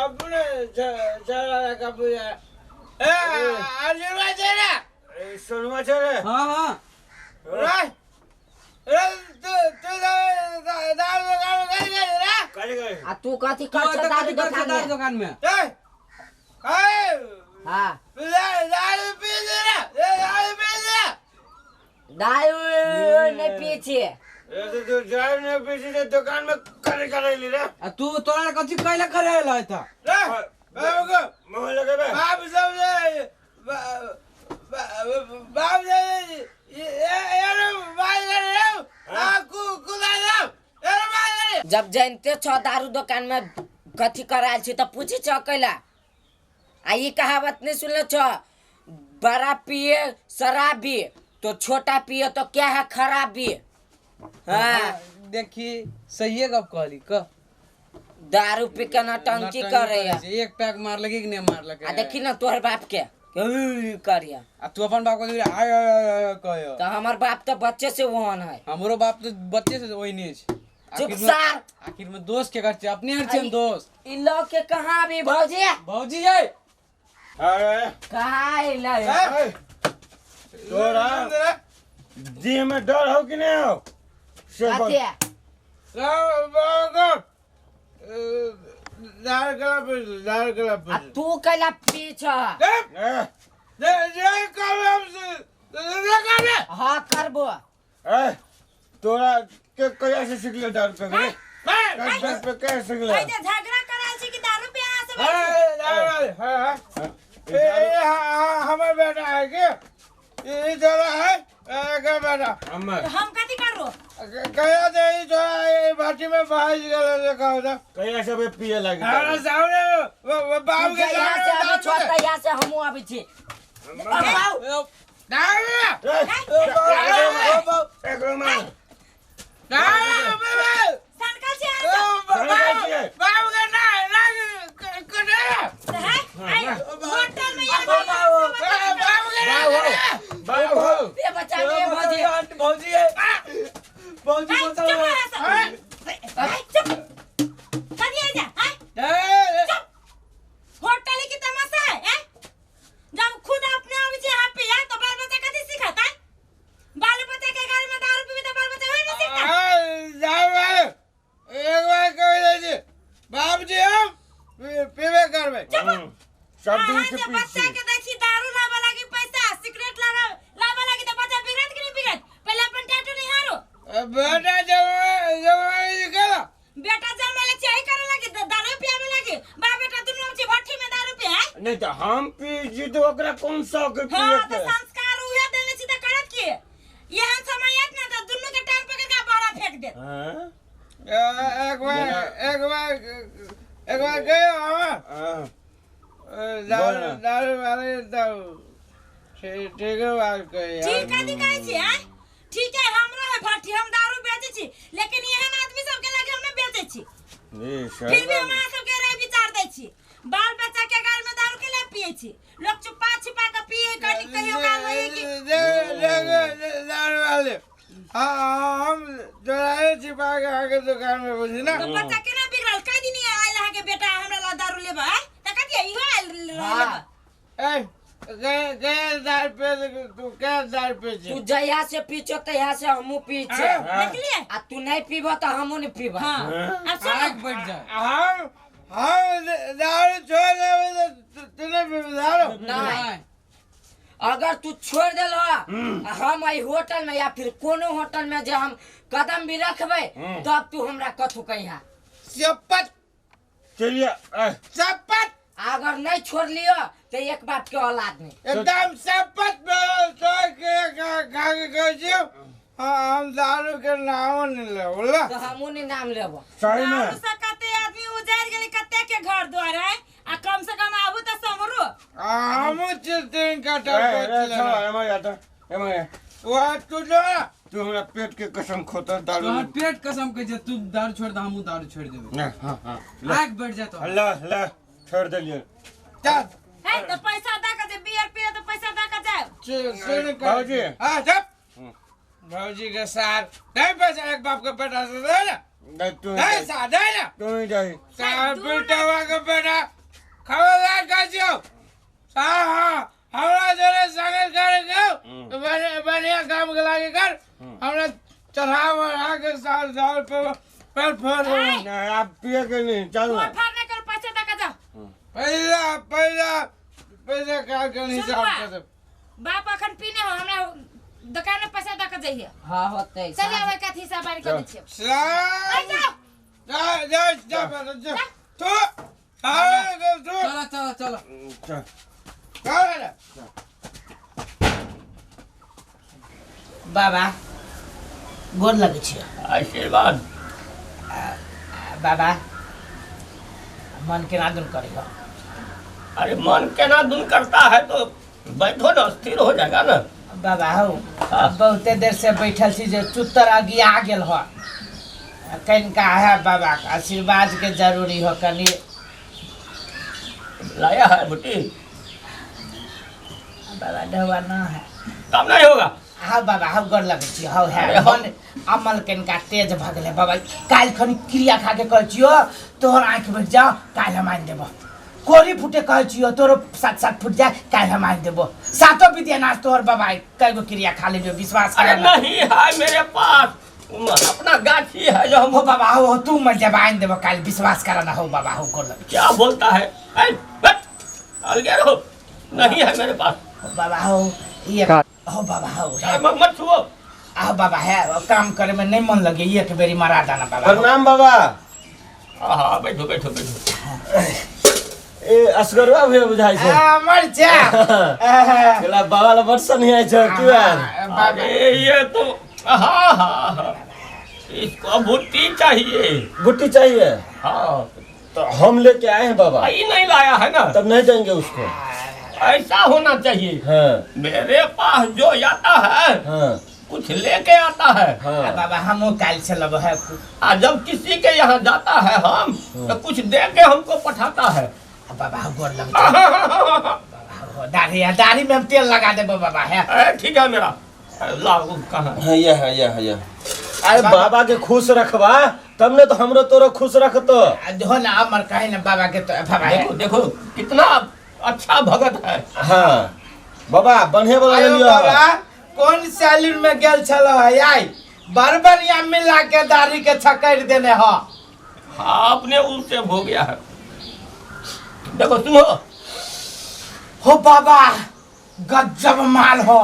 अपने सारा का पूजा ए अर्जुन छै रे ए सोनुआ छै रे। हां हां रे रे तू तू दारू दुकान में गई रे कहीं गए आ तू कथी कर छ दारू दुकान में ए ए हां दारू पी ले रे दारू पी ले दारू नहीं पी छी ए तो तू दारू नहीं पी छी दुकान में करे करे ली रे आ तू तोरा कथी कहले करे ल त रे बाबू को मोह लगेबे बाप सब बाप ये ए भाई रे आ कु कुदा ए भाई रे। जब जानते छ दारू दुकान में कथी करायल छी त पूछी छ कैला आ ई कहावत नहीं सुनले छ बड़ा पिए शराबी तो छोटा पिए तो क्या है खराबी। हाँ देखी सही गप कहली क दारू पी के नौटंकी करे एक पैक मार लगी कि नहीं मार लगे। आ देखी ना तोहर बाप के करिया आ तू अपन बाप को आय आय कहियो तो हमर बाप तो बच्चे से वहन है हमरो बाप तो बच्चे से वही नहीं है। चुप सार आखिर में दोस्त के कर अपने हर छे दोस्त इ लोग के कहां भी भौजी भौजी है अरे कहां आइले तोरा जी में डर हो कि नहीं हो से बोल। दार तू कैला पी छ हाँ करबो। ए तोरा के कहिया से सीखले दारू पे रे? दारू पे कैसे सीखले? झगड़ा कराल छी कि दारू पे अहाँ से बाजै छी? ए हमर बेटा है के ई जोड़ा है एकर बेटा हमर तऽ हम कथी करू कहिया दे ई जोड़ा ई भाटी में भाज गेल रे कहू तो कहिया सब पिए लागी हमरा सामने वो बाप के जहिया से आबै छौ सामने तहिया से हमहूँ आबै छी। आउ। एकरो मार सनकल छी अहाँ सब? बाप के ना ना कटे तऽ है आइ होटल में यार बाप के ना बाप हो ए बच्चा ए भौजी भौजी है भौजी चुप बचाओ रह सब। आइ, चुप कथी है जा आइ चुप होटल की तमाशा है हैं? जब खुद अपने आबै छी यहाँ पे तो बाल बच्चा कथी सिखत है बाल बच्चा के घर में दारू पीबी तो बाल बच्चा वही ना सीखता एक बार कह दे जी बाप जी हम पीबे करबे सब दिन अहाँ से जे पी बच्चा छी के देखी दारू लाबे लागी पैसा सिगरेट लाबे लाबे लागी तो बच्चा बिगड़त कि नहीं बिगड़त पहले अपन टैटू निहारो बेटा जब जब निकला बेटा जन्म ले चाही करे लागी दारू पियाबे लागी बाप बेटा दुनू आबै छी भट्ठी में दारू पिए हैं? नहीं तो हम पी जी तो ओकरा कौन शौक है हाँ पिए तो के संस्कार उहे देने छी त करत की एहन समय आयत ना त दुनू के टांग पकड़ के बाहर फेंक देत हाँ एक बार एक बार एक बार गए हम हाँ दारू दारू वाले तब ठीक ठीक है बात कही ठीक है कहै छी हैं ठीक है हमरो है भट्ठी हम दारू बेचै छी लेकिन एहन आदमी सबके लगे हम नहीं बेचै छी जी फिर भी हम अहाँ सबके राय विचार दै छी बाल बच्चा के घर में दारू के लिए पिए छी लोग छुपा छिपा के पिए कनी कहियो काल होइए कि दारू वाले हाँ हम चौराहे छिपा के आके दुकान में बुझी ना तो बच्चा केना बिगड़ल कै दिन आयल अहाँके बेटा हमरा ला दारू लेबै आँय? तऽ कथी इहो आयल रहै लेबै ए गए गए दारू पे तू क्या दारू पे तू जहिया से पीछो तहिया से हमहूँ पी छे देखलियै आ तू नहीं पीबो तऽ हमहूँ नहीं पीबो हाँ आब सुनू आग बढ़ जाए हम दारू छोड़ देबे तो तूने पी दारू नहीं अगर तू छोड़ देल हम एहि होटल में या फिर कोनो होटल में जे हम कदम भी रखबै तब तू हमरा कथू कहिया शपथ चलिए शपथ अगर नहीं छोड़ लियो तो एक बाप के औलाद नहीं एकदम शपथ छोड़ के खा के कहै छियौ हम दारू के नामो नहीं ले बोला तो हमहूँ नहीं नाम लेबो सही में दारू से कते आदमी उजाड़ गेलै कते के घर द्वार है आ कम से कम आबू तऽ समरू हमू चिंतन काटा एमा जाता एमा वह तू जो तू हमरा पेट के कसम खोता दारू तोहर पेट कसम के जे तू दारू छोड़ दे हमहूँ दारू छोड़ देबे ना हाँ हाँ ले आग बढ़ जाए तो ले ले छोड़ देलिए चल है तऽ पैसा दऽ के जे बियर पिए तऽ पैसा दऽ के जायब सुन भौजी। हाँ चुप भौजी के सार नहीं पैसा एक बाप के बेटा से दे ना नहीं तू नहीं सार दे ना तू ही जाई सार बेटा के बेटा खबरदार कर दियो सार हाँ हमरा जोरे संगत करे के बढ़िया बढ़िया काम के लागे कर हमरा चढ़ा बढ़ा के सार सार पे पर फोड़ दे नहीं आप पिए के नहीं चल फोड़ फाड़ नहीं करू पैसा दऽ के जाओ पैसा पैसा पैसा का के हिसाब कर दे बाप अखन पीने हो हमरा दुकान में पैसा दऽ के जइहे हाँ होते चल आबै कथी हिसाब बारी कऽ दै छियै सार आइ जाओ जा जा जा बेटा जा तू आ तू चलो चलो चलो चल चल बेटा बाबा गोर लगै छियै आशीर्वाद बाबा मन केना दुन करियो अरे मन केना दुन करता है तो बैठो ना स्थिर हो जाएगा ना बाबा हौ हाँ। बहुते देर से बैठल छी जे चुत्तर अगिया गेल हो कनिका है बाबा के आशीर्वाद के जरूरी हो कनि लाया है बुटी बाबा ढौआ ना है काम नहीं होगा हाँ बाबा हौ गोर लगै छी हौ है अरे हौ। मन अमल कनिका तेज भऽ गेलै बाबा काल्हि खनि क्रिया खा के कहै छियौ तोहर आँखि बैठ जाओ काल्हि हम आनि देबो कोरी फूटे कहै छियौ तोरो सात सात फुट जाए काल्हि हम आनि देबो सातो विद्यानाश तोहर बाबा कए गो क्रिया खा लेलियो विश्वास अरे कर ना। नहीं है मेरे पास अपना गाछी है जो हम हो बाबा हो तू मर जब आनि देबो काल्हि विश्वास कर ना हो बाबा हो गोर लगै क्या बोलता है ऐ, बस, अलगे रहो नहीं है मेरे पास हो बाबा हो ये हो बाबा हो अरे मत मत छुओ आ बाबा है काम करे में नहीं मन लगे एक बेरी मरा दाना बाबा प्रणाम बाबा हाँ हाँ बैठो बैठो बैठो ए असगरवा भैया बुझाइ छै। आ, मर जा। गेला बाबा ला बड़ सनियाइ छै की बात? अरे ये तो हाँ हाँ हाँ, इसको भुट्टी चाहिए। भुट्टी चाहिए? हाँ। तो हम लेके आए हैं बाबा। ये नहीं लाया है ना, तब नहीं देंगे उसको। ऐसा होना चाहिए। हाँ। मेरे पास जो आता है, हाँ, कुछ लेके आता है। हाँ। बाबा हम काल से लब है। आ जब किसी के यहाँ जाता है हम, तो कुछ दे के हमको पठाता है। बाबा गोर लग बाबा, दाढ़ी है, दाढ़ी में हम तेल लगा देबो बाबा है। ठीक है मेरा लाओ कहाँ है ये है ये है ये। अरे बाबा के खुश रखबा तब ने तो हमरो तोरो खुश रखतो। हो ना अमर कहे ना बाबा के तो बाबा है। देखो देखो कितना अच्छा भगत है। हाँ बाबा बढ़िया वाला ले लियो। बाबा कौन सैलून में गेल छलो है आई बड़ बढ़िया मिला के दाढ़ी के छकड़ देने हो। हाँ अपने उनसे हो गया है। देखो सुनो हो बाबा गजब माल हो,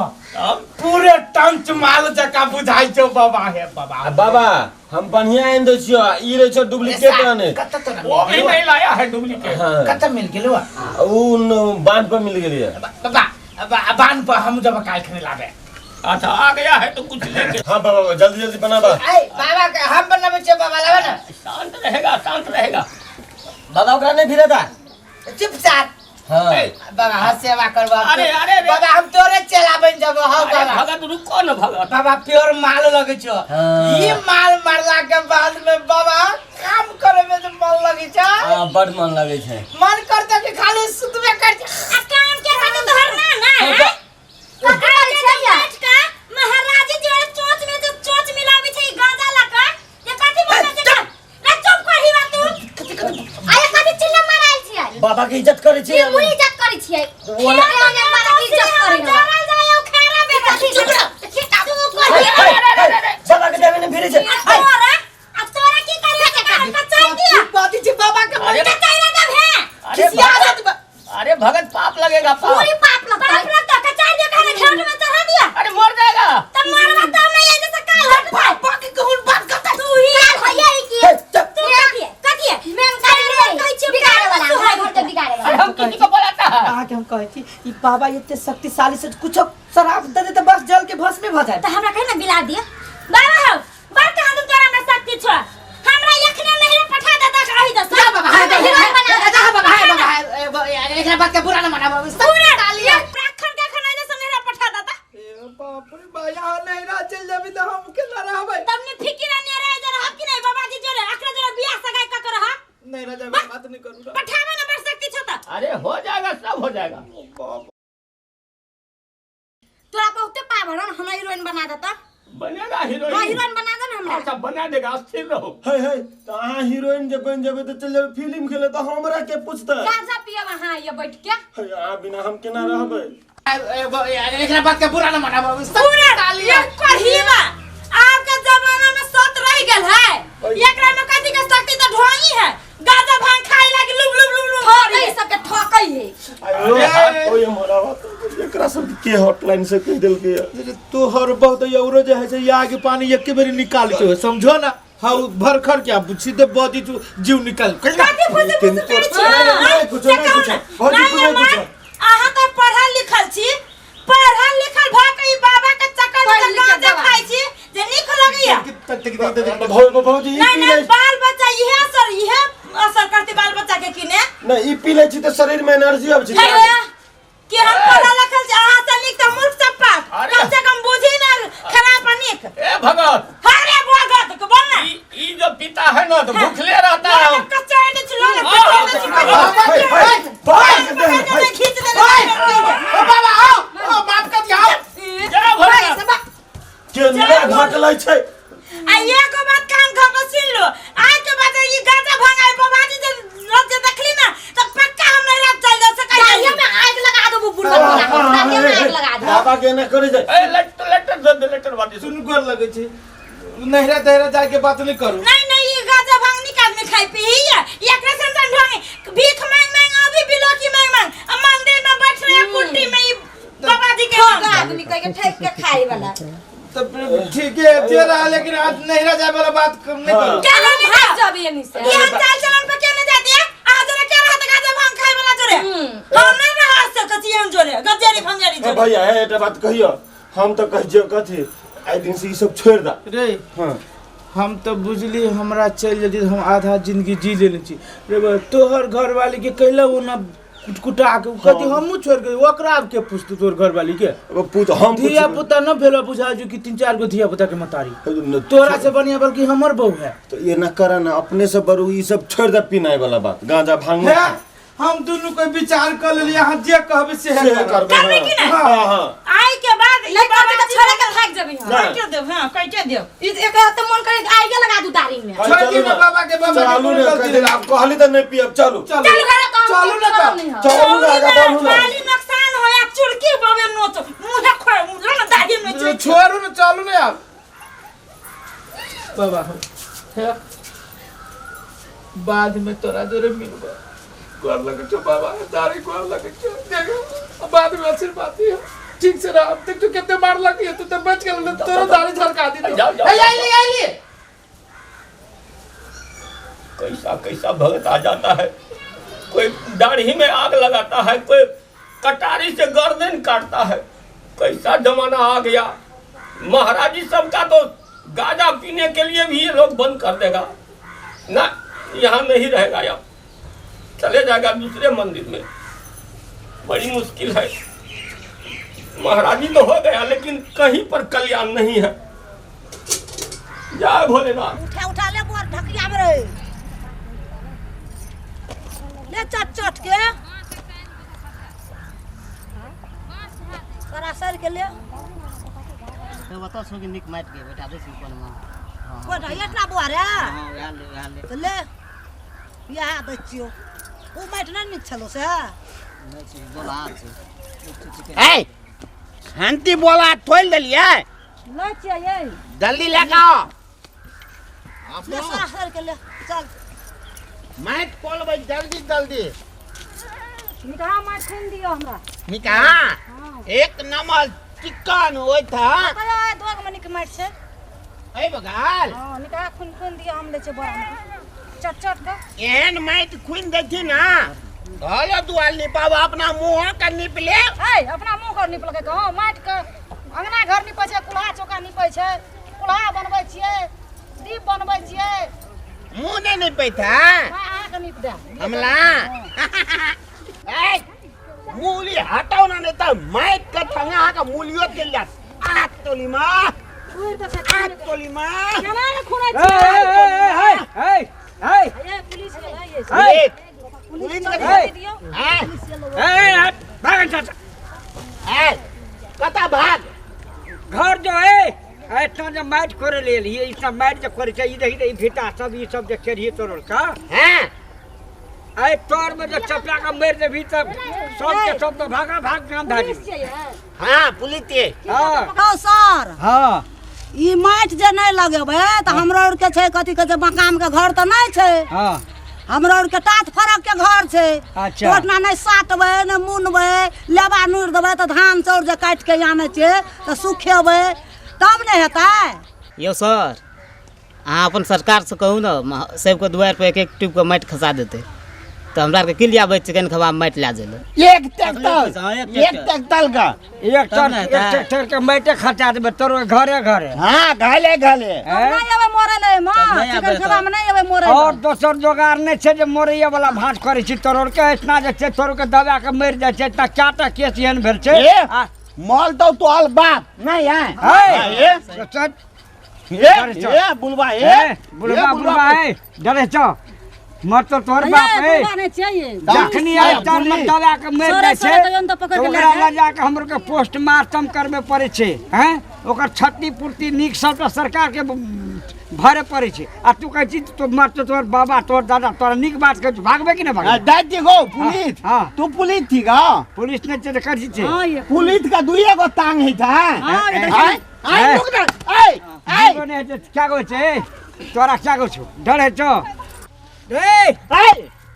पूरे टंच माल जका बुझाई छो बाबा है बाबा। बाबा हम बढ़िया आनि दै छियो, ई रहै छो डुप्लीकेट आने। वो भी नहीं लाया है डुप्लीकेट। हाँ। कत मिल गेलो? उ बांध पर मिल गेली है। बाबा बांध पर हम जब काल खने लाबे। अच्छा आ गया है तो कुछ लेके। हाँ बाबा जल्दी जल्दी बनाबा। ए बाबा के हम बनाबे छे बाबा लाबे ना। शांत रहेगा शांत रहेगा बाबा, ओकरा नहीं भिरेता। चुपचाप। हाँ। बाबा हाँ सेवा करबा। अरे अरे बाबा हम तोरे चेला बन जबो। हाँ बाबा भगत रुको न भगत। बाबा प्योर माल लगे छो। हाँ। ये माल मारला के बाद में बाबा काम करे में जो मन लगे छो। हां बड़ मन लगे छे। मन करता कि खाली सुतबे कर। आ काम के खातिर तोहर ना ना है ककरा छै बैठ का महाराज जी वाला चोंच में जो चोंच मिलावे छै गांजा लका ये कथि बोलै छै रे चुप करही बा तू। आये कथि चिल्ला मारायल छियै? बाबा के इज्जत करे छियै। की मुरी इज्जत करे छियै? बोला बाबा के इज्जत करे जरल जाय ओ खारा बेटा चुप रह तू करही। बाबा के देवे ने भिरे छै। तोरा आ तोरा की करे छै? कचाई दिया बाती छै बाबा के अरे कचाई रे देब है। अरे अरे भगत पाप लगेगा पाप। पूरी पाप लगता पाप लगता कचाई दिया खाने घेट में चढ़ा दिया। अरे मर जाएगा। तब मरवा तब नहीं ऐसे से काल हट पापा के कहून बात करता तू ही है ये की तू कथि है कथि है मैं कहै छी बिगाड़े वाला हमरा घर के बिगाड़े वाला। अरे हम किसी को बोलाता है। अहाँ के हम कहै छी ई बाबा एते शक्तिशाली से कुछो शराब दे दे त बस जल के भस्मे भ जाए। त हमरा कहि ना बिला दिया बाबा हो बड़ कहां तुम तोरा में शक्ति छो। हमरा एखने नहीं पठा दे त कहि दस। जा बाबा है जा बाबा है बाबा एकरा बात के बुरा न मना बाबा। पूरा डालिया प्राखन के खना जे सनेरा पठा दता। ए बाप रे बाया नहीं रा चल जाबी त हम के ना रहबै। तब ने फिकिर ने रह जा रहब कि नहीं बाबा जी जोरे अकरा जोरे बियाह सगाई क कर रहा नहीं रह जाबे बात नहीं करू। पठावे ना बड़ शक्ति छो त। अरे हो जाएगा सब हो जाएगा। तोरा बहुते पावर है हमरा हीरोइन बना देता। बनेगा हीरोइन। हां हीरोइन बना दे ना हमरा। अच्छा बना देगा स्थिर रहो। हे हे त अहाँ हीरोइन जे बन जेबे त चल जेबे फिल्म खेले त हमरा के पूछतै? गांजा पियब अहाँ ये बैठ के। हे अहाँ बिना हम केना रहबै? एकरा बात के बुरा न मना बाबू। पूरा डालिया करहीवा आपके जमाना में सत रह गेल है। एकरा में कथि के शक्ति त ढोई है। गांजा भांग खाए लागी लुब लुब लुब लुब ठकै सबके ठकै है। अरे ओए हमरा बात एकरा सब के हॉटलाइन से कह देलके। तोहर बहुत औरो जे है से आग पानी एके बेरी निकाल के समझो ना। हां भर खर के अब सीधे बॉडी जीव निकाल कथि फुसे फुसे करै छी? नहीं कुछो नहीं कुछो भौजी नहीं कुछो। अहाँ त पढ़ल लिखल छी, पढ़ल लिखल भ के ई बाबा के चक्कर में गांजा खाइ छी जे नीक लगैया। भौजी ई नहीं पी नहीं ले बाल बच्चा इहे असर इहे असर करते बाल बच्चा के किने नहीं ई पी ले छी त शरीर में एनर्जी आबै छै। कि हम पढ़ल लिखल छी अहाँ से नीक त मूर्ख सब पास कम से कम बुझी ना खराब आ नीक। ए भगत अरे भगत के बोल ना। ई जो पीता है ना तो भूखले रहता है। कच्चा ने चलो ना कच्चा ने खींच दे बाबा आओ ओ माफ कर दिया आओ जरा भगत के ना घटलै छै। आ एगो बात कान खा के सुन लो, आज के बाद ई गांजा भांगाई बाबाजी जे रोज जे देखली ना त पक्का हम नहीं रात चल जा सकै। दाढ़िया में आग लगा देबो बुढ़वा तोरा, दाढ़िया में आग लगा देबो। बाबा के ना करे छै। ए लेटर लेटर दे लेटर बाटी सुन गोर लगे छै। नहरा दहरा जाके बात नहीं करू। नहीं नहीं ये गांजा भांग नहीं आदमी खाई पी है एकरा संग ढोंगे भीख मांग मांग अभी बिलोकी मांग मांग आ मंदिर में बैठ रहे कुंटी में ई बाबा जी के ठोक आदमी कह के ठेक के खाए वाला। तब ठीक है जे रहा लेकिन आज नहरा जाए वाला बात कम नहीं करू। क्या नहीं भाग जाबे एनी से। ये चाल चलन पे के नहीं जाती है? आ जरा क्या रहा गांजा भांग खाए वाला गजेरी भंगेरी ए भैया ए एकटा बात कहियो हम तो कह छियो कथी आइ दिन से ई सब छोड़ दा रे हां हम तो बुझली हमरा चलि जदी हम आधा जिंदगी जी लेने छी रे बा तोहर घरवाली के कैला वो ना कुटकुटा के कथी हमहूँ छोड़ के ओकरा आब के पूछतू तोहर घरवाली के पूछ हम धिया पुता न भेलो बुझा जो कि तीन चार गो धिया पुता के मतारी तोरा से बढ़िया बल्कि हमर बहू है तो ये ना करा ना अपने से बरू ई सब छोड़ दे पीनाय वाला बात गांजा भांग हे, हम दुनू कोई विचार कर लेली अहाँ जे कहबे से से करबे, करबे कि नहीं? हाँ, हाँ। आई के बाद ई नहीं करबे बाबा तऽ छोड़े के भागि जेबै हम। काटि देब हां काटि देब ई एकरा तऽ मन करे आगे लगा दू दाढ़ी में हाँ, छोड़ चलू दी ना बाबा के, बाबा के चलू कोनो ना, गलती कहते आप कहली तो नहीं पियब चलू चलू चल घरे तो हम चलू ना छोड़ब तऽ। नहीं हम। चलू ना आगा बढ़ू ना खाली नुकसान होया चुड़की बाबे नोच मुंह खोए लो ना दाढ़ी में चुड़की छोड़ू ना चलू ना आप बाबा हो हे, बाद में तोरा जोरे मिलबो गोर लगे छो बाबा दाढ़ी गोर लगे छो देख बाद में आशीर्वाद दियो ठीक से रह देख तू कितने मार लगी है तू तो बच गेल ना तोरो दाढ़ी झलका दी जाओ, जाओ। ए आइली आइली कैसा कैसा भगत आ जाता है कोई दाढ़ी में आग लगाता है कोई कटारी से गर्दन काटता है कैसा जमाना आ गया महाराज जी सबका तो गांजा पीने के लिए भी ये लोग बंद कर देगा ना यहाँ नहीं रहेगा अब चले जाएगा दूसरे मंदिर में बड़ी मुश्किल है महाराज जी तो हो गया लेकिन कहीं पर कल्याण नहीं है जय भोलेनाथ उठा उठा ले बोर ढकिया में रहे ले चट चट के सरासर के ले बता सो कि निक माटि के बैठा दे छी कोन मन कोन एतना बोर है हां वएह ले वएह ले तो ले इएह दै छियौ ओ माटि नहि नीक छलो से नहि छै बोला छै ए शांति बोला तोल देलियै लै छियै यै जल्दी लए के आओ ले सरासर के ले चल माटि कोलबै जल्दी जल्दी निकहा माटि खुनि दियौ हमरा निका एक नंबर चिकन होइत है कहियो दोग में निक माटि छै ए बगाल हां निकहा खुनि खुनि दियौ हम लै छियै बोरा में चट चट के एहन माटि खुनि दै छी ना घरो दुआर निपाब अपना मुँह के नीप ले ए अपना मुँह घर निपलकै कहो माटि के अंगना घर निपै छै कुल्हा चौका निपै छै कुल्हा बनबै छियै दीप बनबै छियै मुँह नहि निपैत है अहाँके नीप देब हमला ए मूली हटाउ ना नहीं तो माइक के थंगा अहाँके मूलियो चलि जायत आग तोली माँ आग तोली माँ केना ने खुनै ए, ए, ए, ए, ए, छियै पुलिस गेलै ए, पुलिस ए, दियौ ए, ए, भाग चाचा ए कतऽ भाग घर जो है इतना जो माटि खोरे ले लिए इतना माटि जो खोरे छै ई देखी ई भीता सब ई सब जे केरिए तोड़ल का हैं ए तोर में जो चपला के मारि देबी तब सब के सब तो भागा भाग काम भए जेबी हाँ पुलिस के हाँ हौ सर हाँ ई माटि जे नहि लगेबै तऽ हमरो आरके छै कथी कहै छै मकान के घर तऽ नहि छै हाँ हमरो आरके टाट फरक के घर छै अच्छा। ओतना नहि साटबै नहि मुनबै लेबा नूरि देबै तऽ धान चाउर जे काटि के आनै छियै तऽ सुखेबै तब ने हेतै यौ सर अहाँ अपन सरकारसँ कहू ने सबके दुआरि पर एक एक ट्यूबके माटि खसा देतै तऽ हमरा आरके की लियाबै चिकन खबा माटि लए जेलै एक ट्रैक्टर एक एक ट्रैक्टर का एक तब ने ट्रैक्टर हेतै। एक ट्रैक्टर के माटि खसा देबै तोरो घरे घरे हाँ घाले घाले हैं? नहि एबै मोरै लए एहिमे तब नहि चिकन आबै खेबामे तऽ। नहि एबै मोरै और लए दोसर जोगार नहि छै जे मोरैया वाला भाँज करै छी तोरो के इतना जे छै तोरो के दबा के मरि जाइ छै इतना चारटा केस एहन भेल छै ए आ, मॉल तो तोहर बाप नहीं है है ए चल, ए चल। ए बुलवा ए ए, बुढ़बा बुढ़बा है डरे छौ मर तो तोहर बाप है बुढ़बा नहि छियै जखनी आइ तर में दबा के मरि सरे जाइ छै सरे कहियो ने तऽ पकड़ि के लए ओकरा जाय। लऽ जाके हमरो के पोस्टमार्टम करबे पड़ै छै हैं ओकर क्षतिपूर्ति नीक सबटा सरकार के भरे पड़ै छै आ तू कहै छी तो मर तो तोहर बाबा तोहर दादा तोरा नीक बात कहै छी भागबे कि नहि भागबे दादी गो पुलिस हाँ। तू पुलिस थी का पुलिस नहि छै तऽ कथी छै पुलिस का दुइये गो टांग है था हाँ, ये आय आय रुक ना आय आय जीवन नहि हेतै, क्या कहै छै तोरा क्या कहै छौ डर होइ छौ रे आय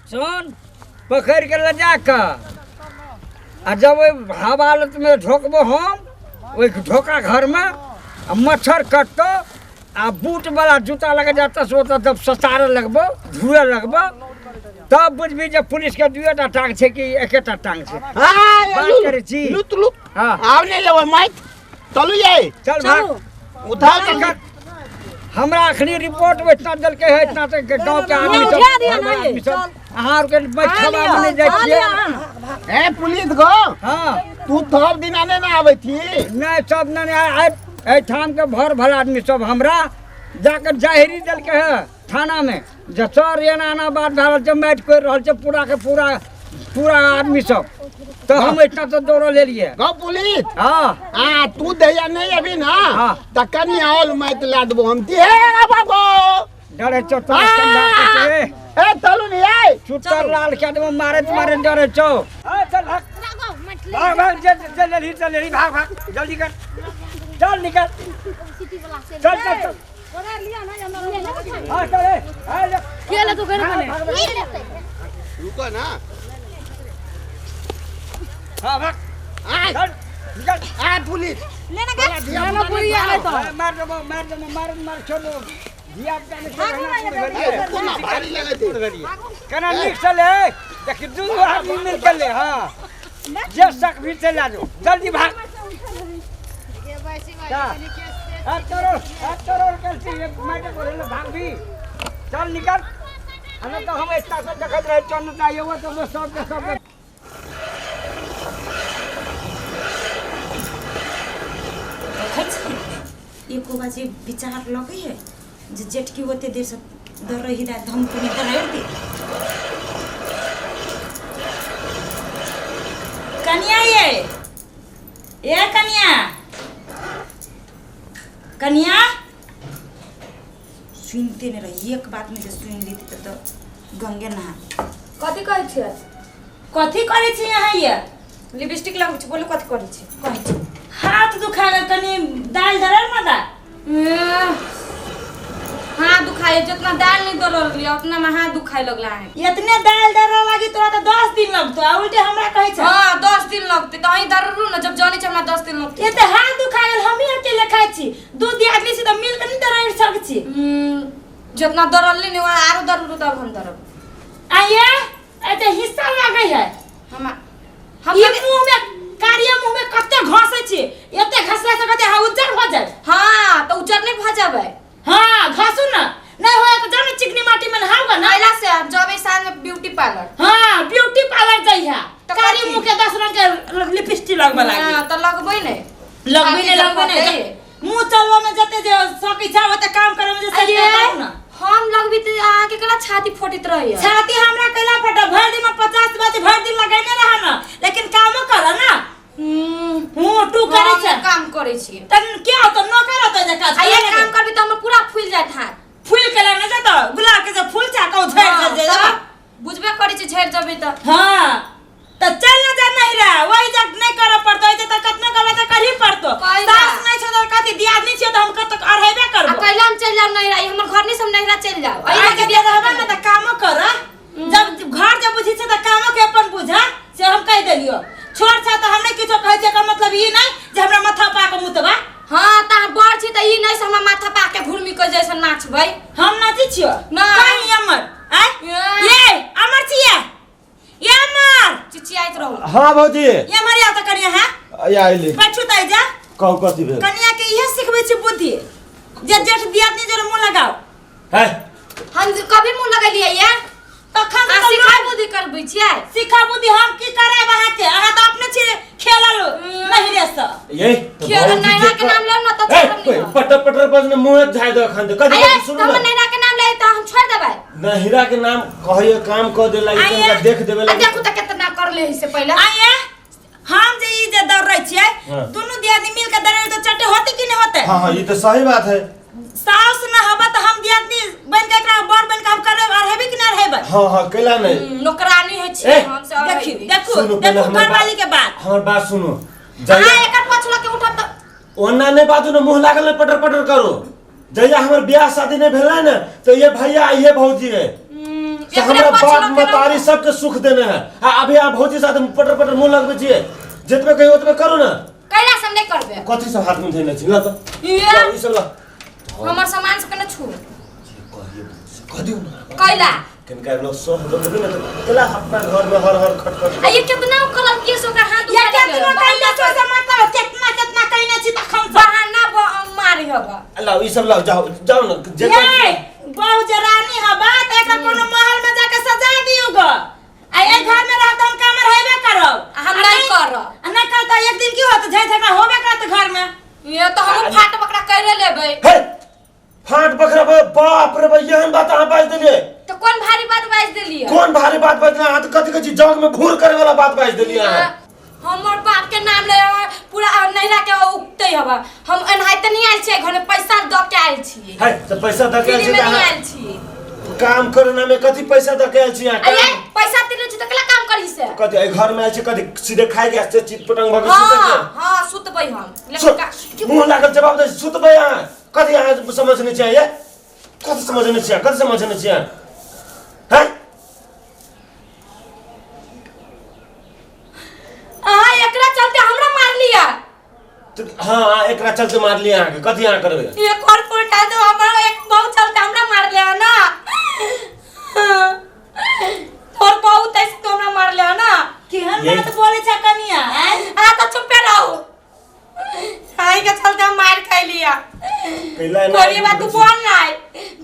सुन पकड़ि के लऽ जा कऽ आ जब ओहि हवालतमे ढोकबो हम ओहि ढोका घरमे आ मच्छर कटतो आ बूट वाला जूता लगा जाता से ओतऽ जब ससारे लगबो धुए लगबो तब बुझबी जे पुलिस के दुएटा टांग छै कि एकेटा टांग छै। बात करै छी। Lot Lot. हाँ। आब नहि लेबै माटि। चलू ये। चल भाग। उठा चल। हमरा अखनी रिपोर्ट में इतना देलकै है, इतना तक गांव के आदमी सब, उठा दिअ घर ने। आदमी सब, अहाँ आरके बैठवा में नहि जाइ छियै। ए पुलिस गो। हाँ। तू सब दिना नहि ने आबै छी? नहि, सब नहि आबि। एहिठाम के भर भर आदमी सब हमरा जाकर जाहिरी देलकै है थाना में जे सर एना एना बात भए रहल छै, माटि कोरि रहल छै पूरा के पूरा पूरा आदमी सब, तऽ हम एहिठाम से दौड़ल एलियै। गौ पुलिस। हाँ। आ तू दैया नहीं अभी ना। हाँ। त कनी आओल माटि ला देबो हम। हे बाबू। डरे छौ तोरा कंधा के छै। ए चलू ने ए। छुट्टर लाल के आदमी मारैत मारैत डरे छौ। ए चल भाग। भाग भाग जल्दी चल भाग भाग जल्दी कर। चल निकल। चल चल चल। हाँ चल ए। आ के ले तू घर में? रुको ना। हाँ भाग। आ चल निकल। आ पुलिस। ले ना गे। ले ना पूरी आले तो। मार दो मार दो मार मार छोड़ दो। धिया पुता ने कोना भारी लगे थे। केना नीक से ले। देखी दू आदमी मिल के ले। हाँ जे शक भी चला जो जल्दी भाग। तोरो कल से ये माटे बोले भाग भी। चल निकल। अने तो हम इतना से देखत रहे चल न जाइए वो तो सब के सब। एको बाजी विचार लगे है जे जेठकी ओते देर से दर रही रात हम कनी दर दी। कनिया ये ए कनिया कनिया सुनते नहीं रही। एक बात में जे सुन लेती तो गंगे नहा। कथी कहै छियै? कथी करै छी अहाँ ये? लिपस्टिक लगबै छी। बोलू कथी करै छी? कहै छी हाथ दुखा गेल, कनी दालि दरल मत। हाथ दुखाए, जितना दाल नहीं दरल लिया उतना में हाथ दुखाए लगला है। इतने दाल दरल लागी तोरा तो 10 दिन लगतो। आ उल्टे हमरा कहै छ। हां 10 दिन लगते त अहीं दररू न जब जानै छ हमरा 10 दिन लगते। एते हाथ दुखा गेल हम ही अकेले खाइ छी, दू दियादनी छी त मिल के नहीं दरल सक छी। जितना दरल ली ने आरो दररू तब हम दरब। आये एते हिस्सा लागै है हम ई मुंह में कारिया मुंह में कते घसै छी, एते घसला से कते हां उज्जर भ जाय। हां त उज्जर नहीं भ जाबै। हाँ घसू ना, नहीं होया तो जाओ ना चिकनी माटी में नहाओगा ना। नहला से आप जाबे साँझ में ब्यूटी पार्लर। हाँ ब्यूटी पार्लर जाइहा, कारी मुंह के 10 रंग के लिपस्टिक लगबे लागी। हां त लगबै नै, लगबै नै, लगबै नै। मुंह चलवा में जते जे सकै छै ओते काम करे में जे सही करू ना। हम लगबी त अहाँ के केना छाती फटित रहैया? छाती हमरा केला फटा, भर दिन में 50 बाजी भर दिन लगैने रहा ना, लेकिन कामो कर ना। हूं तू करै छै काम करै छी तन के होत नौकर होत जे काज। आ ये काम करबी त हमर पूरा फूल जात हाथ। फूल के ना जात, गुलाब के जे फूल छा कहू झड़ जाय। बुझबे करै छी झड़ जबे त। हां त चल ना जा नहीं रे, वही जा नहीं करे पड़तो, जे त कतनो करबे त करही पड़तो। सास नहीं छ त कथि दियादनी छ त हम कत अरहेबे करबो। आ कैला हम चल जाब नहीं रे, हमर घर नहीं से हम नहिरा चल जाब। आ के बियाह रहबे ना त कामो कर। जब घर जब बुझी छ त कामो के अपन बुझा, से हम कह देलियो। छोड़ छ त हम नहीं किछो कहै छी, एकर मतलब ई नहीं जे हमरा माथा पा के मुतबा। हां त बड़ छी त ई नहीं से हमरा माथा पा के घुरमी के जैसन नाचबै। हम नाची छियो ना कहीं अमर आय ये अमर छियै, ये अमर चिचियाइत रहू। हां भौजी ये अमर या त कनिया हां या आइली बैठू त जा। कहू कथि भेल? कनिया के इहे सिखबै छी बुद्धि जे जेठ दियादनी जोरे मुंह लगाओ। है हम कभी मुंह लगलियै ये तखन त सिखा बुद्धि करबै छियै। सिखा बुद्धि हम की करायब अहाँ के? अहाँ त अपने छी खेलल नहीं रे स। ये खेलल नैना के नाम लेब न त छोड़ब नहीं। पटर पटर बजने मुंह झाइ दो अखन कथि कथि सुनू न। हम नैना के नाम ले त हम छोड़ देबै। नहिरा के नाम कहैयो काम क देला तनका देख देबे लागी। देखू त केतना कर ले से पहिले। आये हम जे ई जे दौड़ रहे छियै दुनू दियादनी मिल के दौड़े त चटे होते कि नहीं होते? हां हां ई त सही बात है। सास न हबा त हम दियादनी बन के एकरा बर बन के हम करे रहेबे कि ना रहेबे? हां हां कैला नहीं नौकरानी है छी हम से। देखी देखू देखू घरवाली के बात। हमर बात सुनो। हां एकर पछला के उठब त ओना नहीं बाजू न, मुंह लागल न पटर पटर करो। जहिया हमर ब्याह शादी नहीं भेलै न तो ये भैया ये भौजी है से हमरा बाप मतारी सबके सुख देने है। आ अभी आप भौजी साथ पटर पटर मुंह लगबै छियै, जतबे कहियो ओतबे करू न। कैला सब नहीं करबे? कथि सब हाथ में धइने छी ल त ई सब ल। हमर सामान सब के न छू। कहियो कह दियो ना। कैला किनका लोग सो दो ना तो केला अपना घर में हर हर खटखट आ ये कितना कलर केस ओकरा हाथ या केतना कइले छो से मतलब केतना केतना कइने छी तखन से बहाना मारी हबा। लाओ ई सब लाओ, जाओ जाओ ना जे ये बहु जे रानी हबा त एकरा कोनो महल में जाके सजा दियो ग। आ ए घर में रहत हम काम रहबे करब। हम नहीं करब। आ नहीं करब त एक दिन की होत, झै झगड़ा होबे करत घर में। ये तो हम फाट बकरा करे लेबै। हे फाट बकरा बे, बाप रे बे, एहन बात अहाँ बाजि देलियै। तो कौन भारी बात बाजि देलियै? कोन भारी बात बाजि देलियै अहाँ? तऽ कथी कहै छी, जग में घूर करे वाला बात बाजि देलियै अहाँ। हमर बाप के नाम ले पूरा नैहरा के उगते हवा। हम एनाहिते नहीं आयल छियै, घर में पैसा दऽ के आयल छियै। है तऽ पैसा दऽ के आयल फ्री छी में तऽ नहीं अहाँ आयल छियै। काम करना में कथी पैसा दऽ के आयल छी अहाँ? अरे पैसा देले छी तऽ केला काम करी से? कथी एहि घर में आयल छी कथी सीधे खाय के से चित पटंग भऽ के सुतै हां के? हां सुतबै हम। लेकिन मुँह लागल जवाब दै सुतबै अहाँ? कथी अहाँ समझ नहीं छियै? कथी समझ नहीं छियै? कथी समझ नहीं छियै? हैं? अहाँ एकरा चलते हमरा मार लिया। हाँ एकरा चलते मार लिया अहाँके, कथी अहाँ करबै? एक और उल्टा दो हमरा, एक बहुत चलते हमरा मार लिया ना। और बहुत ऐसे तो हमरा मार लिया ना। केहन बात बोले छ कनिया? अहाँ तो चुपे रहू। आई के चलते हम मार खाइ लिया। कैला एना कोई बात तू बोल ना,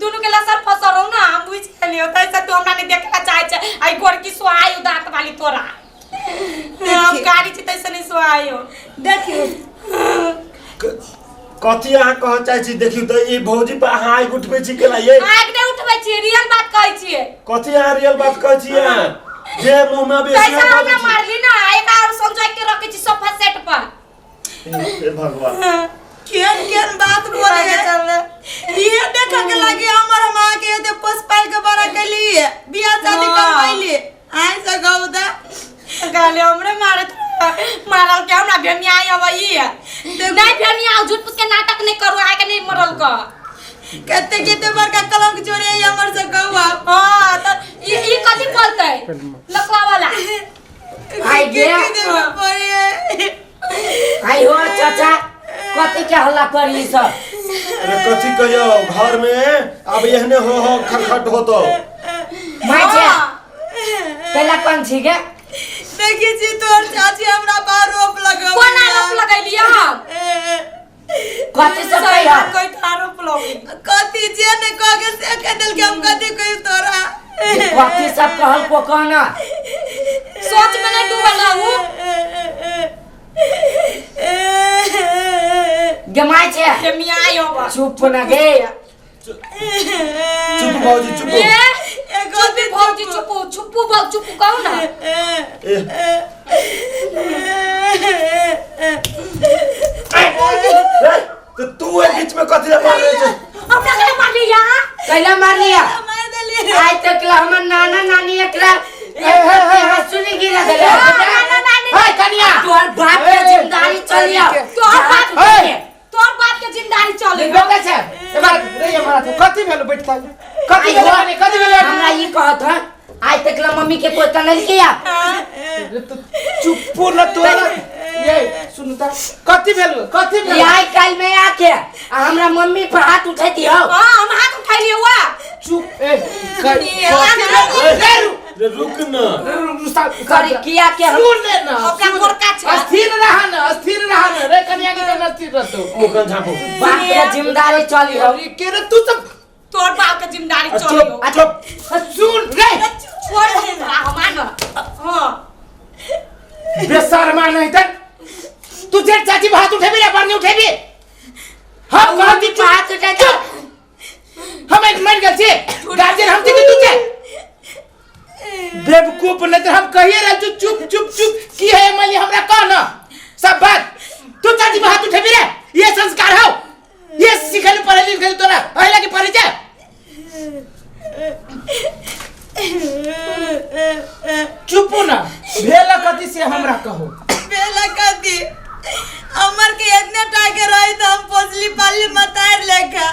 दोनों के लसर फसर हो ना, हम बुझ गेलियो। तैसे तू हमरा नहीं देखला चाहे छै। आई गोर की सोहाई दांत वाली तोरा हम गाड़ी छी तैसे नहीं सोहाई हो। देखियो कथी अहाँ कहऽ चाहै छी? देखियौ तऽ ई भौजी पर अहाँ आगि उठबै छी केला? ये आगि नहि उठबै छी, रियल बात कहै छियै। कथी अहाँ रियल बात कहै छियै? अहाँ जे मुँह में अबै तैसे हमरा मारली ना, एक और समझा के रखै छी सोफा सेट पर। हे भगवान, केहन केहन बात बोले है। ये देखे के लागी हमर हम आके एते पोस पाल के बड़ा कैली, बियाह शादी करवैली। आइ से गौदा गाले हमरे मारत मारल के हमरा भेमियाई अबई नहीं भेमिया, झूठ फूस के नाटक नहीं करू, आके नहीं मरल क कते कते बड़का कलंक जोड़े है हमर से गौआ। हां त ई कथी बोलतै लकवा वाला? आई गे आई हो चाचा, कथी के हल्ला करी सब? अरे कथी कहियो, घर में अब एहने हो हो खटखट होतो। माय छे पहला कौन छी गे? देखी छी तोर चाची हमरा पर आरोप लगौ। कोन आरोप लगैली हम? कथी सब कहियो? कोई आरोप लगै कथी जे ने कह के से कह देल के हम कथी कहि तोरा? कथी सब कहल को कहना? सोच में नहीं डूबल रहू। गमाय छे भेमियाई होबा। चुप ना गे। चुप भौजी चुप। चुप भौजी चुप, चुप भौ चुप कहू ना। तो तू ए बीच में कथी ला मार रहे छे? हमरा के मार लिया? कैला मार लिया? मार देलिए। आइ तक ला हमर नाना नानी एकरा हंसुली गिरा देले। नाना नानी हे कनिया, तोहर बाप के जिम्मेदारी चलिया। तोहर बाप तोहर बाप के जिम्मेदारी चले। बेटा छै ए बात रे हमरा छै कथी भेलो बैठ के? कथी भेलो कनी? कथी भेलो? हमरा ई कहत ह आइ तक ला मम्मी के कोई कनल किया? चुप न तोरा। ये सुन त कथी भेलो? कथी भेलो? आई काल में आके आ हमरा मम्मी पर हाथ उठैती हो। हां हम हाथ उठैलिए हुआ। चुप ए रे रुक न करी किया के सुन ले ना, ओकरा गोरका छै। अस्थिर रहा ना, अस्थिर रहा ना रे कनिया के कन अस्थिर रहतो। मुखन झापू बाप के जिम्मेदारी चली हो। के रे तू सब तोर बाप के जिम्मेदारी चली हो। चुप सुन रे छोड़ दे हमान। हां बेशर्मा नहीं त तू जे चाची हाथ उठेबी रे बरनी उठेबी? हम कहती चुप हाथ उठे त हम एक मर गेल छी गार्जियन हम छी कि तू छे? बेवकूफ नहीं तो हम कहिए रह चुप चुप चुप चुप की है मली हमरा कह ना सब बात। तू चाची हाथ उठेबी रे? ये संस्कार हो? ये सिखल पढ़ल लिखल तोरा अहिला के परिचय? चुप ना भेल कथी से हमरा कहो। भेल कथी? हमर के इतने टाके रही तो हम पोसली पाली मतार लेखा।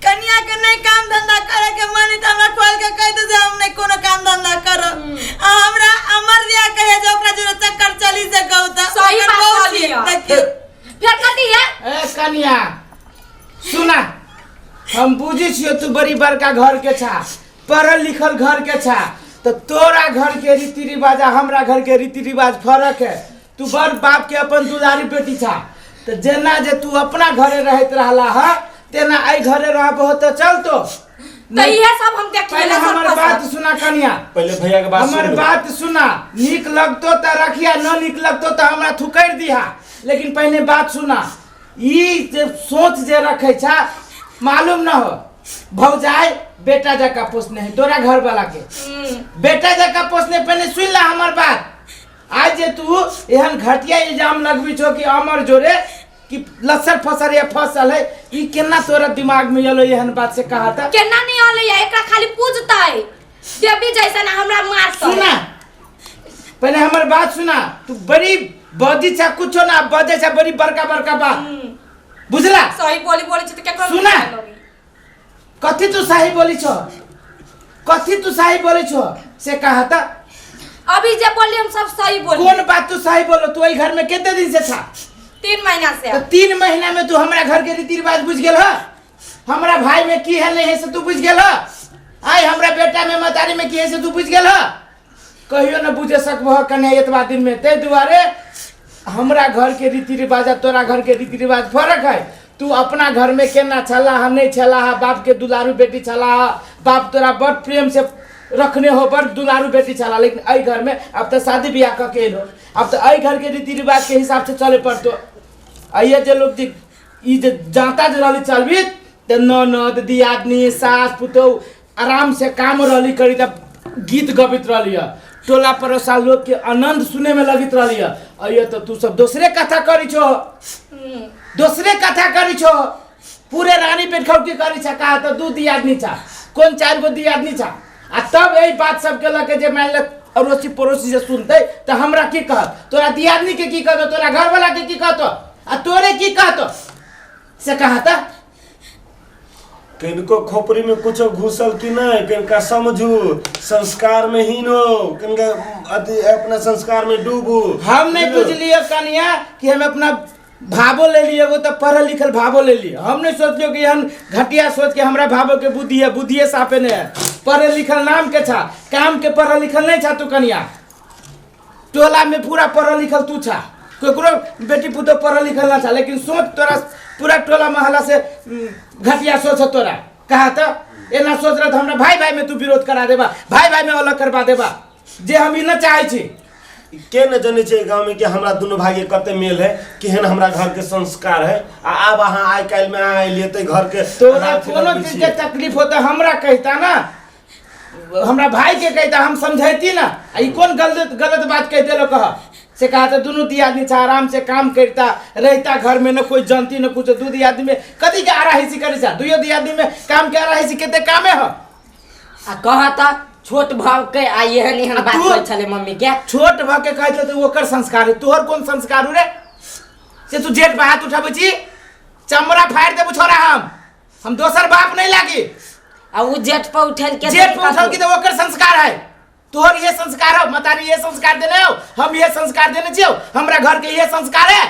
कनिया के नहीं काम धंधा करे के मन त हमरा खोल के कह दे जे हम नहीं कोनो काम धंधा करब। आ हमरा अमर दिया कहे जे ओकरा जोरे चक्कर चली से कहू त सही बात कहलियै। देखियो फिर कथी है? ए कनिया सुना, हम बुझै छियो तू बड़ी बड़का घर के छा, पढ़ल लिखल घर के छा, तो तोरा घर के रीति रिवाज आ हमरा घर के रीति रिवाज फर्क है। तू बड़ बाप के अपन दुलारी बेटी छा, तो जेना जे तू अपना घरे रहत रहला है तेना एहि घरे रहबहो तो चलतो। तो इहे सब हम देखिए। पहले हमर बात सुना कनिया, पहले भैया के बात हमर सुन लो। बात सुना, नीक लगतो त रखिया, न नीक लगतो त हमरा थुकरि दिहा, लेकिन पहले बात सुना। ई जे सोच जे रखे छा मालूम न हो, भौजाई बेटा जका पोसने है तोरा घर वाला के, बेटा जका पोसने। पहले सुन ला हमर बात। आज जे तू एहन घटिया इल्जाम लगबी छो कि अमर जोरे कि लसर फसर या फसल है, ई केना तोरा दिमाग में एलो एहन बात से कहा था? केना नहीं आले या एकरा खाली पूजतै देवी जैसा ना हमरा मारतै। सुना पहले हमर बात सुना, तू बड़ी बदी छा कुछो ना बजे छा बड़ी बड़का बड़का बात, बुझला? सही बोली बोली छी त केकरो सुना। कथी तू सही बोली छो, कथी तू सही बोली छो से कहा था? अभी जे बोली हम सब सही बोली। कौन बात तू सही बोलो? तू एहि घर में कितने दिन से था? 3 महीना से। तो 3 महीना में तू हमरा घर के रीति रिवाज बुझ गेल ह? हमरा भाई में की है नहीं है से तू बुझ गेल ह? आइ हमरा बेटा में मतारी में की है से तू बुझ गेल ह? कहियो न बुझे सकबह कन्या एतबा दिन में। ताहि दुआरे हमरा घर के रीति रिवाज आ तोरा घर के रीति रिवाज फर्क है। तू अपना घर में केना छला हा नहीं छला हा, बाप के दुलारू बेटी छला हा, बाप तोरा बड़ प्रेम से रखने हो, बड़ दुलारू बेटी छला, लेकिन एहि घर में अब तो शादी ब्याह कऽ के एलो, अब तो एहि घर के रीति रिवाज के हिसाब से चले पड़तो। आइए जे लोग जे ई जे जाता जे रहली चलबी तऽ ननद दियादनी सास पुतोहु आराम से काम रहली करी, तब गीत गबैत रहली है, टोला पड़ोसा लोग के आनंद सुने में लगैत रहली है। अइए तो तू सब दोसरे कथा करी छो, दोसरे कथा करी छो, पूरे रानी पेट खौकी करी छा। कहा तो 2 दियादनी छा, कोन 4 गो दियादनी छा, आ तब एहि बात सबके लऽ के जे मानि ले अड़ोसी पड़ोसी जे सुनतै तऽ हमरा की कहत? तोरा दियादनी के की कहतो, तोरा घरवाला के की कहतो, आ तोरे की कहतो से कहा तऽ? किनको खोपड़ी में कुछ घुसल कि नहीं, किनका समझू संस्कार में हीन हो, किनका अति अपना संस्कार में डूबू। हम नहीं बुझलिए कनिया कि हम अपना भावो ले लिए, वो तो पढ़ल लिखल भावो ले लिए। हम नहीं सोचलियो कि एहन घटिया सोच के हमरा भावो के बुद्धि है, बुद्धिए साफे नहीं है। पढ़ल लिखल नाम के छा, काम के पढ़ल लिखल नहीं छा तू कनिया। टोला में पूरा पढ़ल लिखल तू छा, केकरो बेटी पुतोह पढ़ल लिखल ना छा, लेकिन सोच तोरा पूरा टोला मोहल्ला से घटिया सोच है तोरा। कहा तो एना सोच रहा हमरा भाई भाई में तू विरोध करा देबा, भाई भाई में अलग करवा देबा, जे हम ई न चाहे छी। के न जने छै गाँव में कि हमरा दुनू भाई के कते मेल है, केहन हमरा घर के संस्कार है। आ आब अहाँ आइ काल्हि में अहाँ एलियै तऽ घर के तोरा कोनो चीज के तकलीफ होता हमरा कहता ना, हमरा भाई के कहता, हम समझैती ना। आ ई कोन गलत गलत बात कह देलो कह से? कहा तो दुनू दियादनी छा आराम से काम करता रहता घर में, न कोई जानती न कुछ। दू दियादनी में कथी के आराहिसी करै छा? दुइयो दियादनी में काम के आराहिसी कते कामे ह। आ कहा त छोट भाव के आ एहन एहन बात कहै छलै मम्मी के। छोट भाव के कहै छलै तऽ ओकर संस्कार है, तोहर कोन संस्कार हो रे से तू जेठ पर हाथ उठाबै छी? चमड़ा फाड़ि देबौ छोरा, हम दोसर बाप नहीं लागी। आ उ जेठ पर उठल के जेठ पर उठल के तऽ ओकर संस्कार है, तोहर ये संस्कार हो। मतारी ये संस्कार देने हो, हम ये संस्कार देने छियौ, हमरा घर के ये संस्कार है।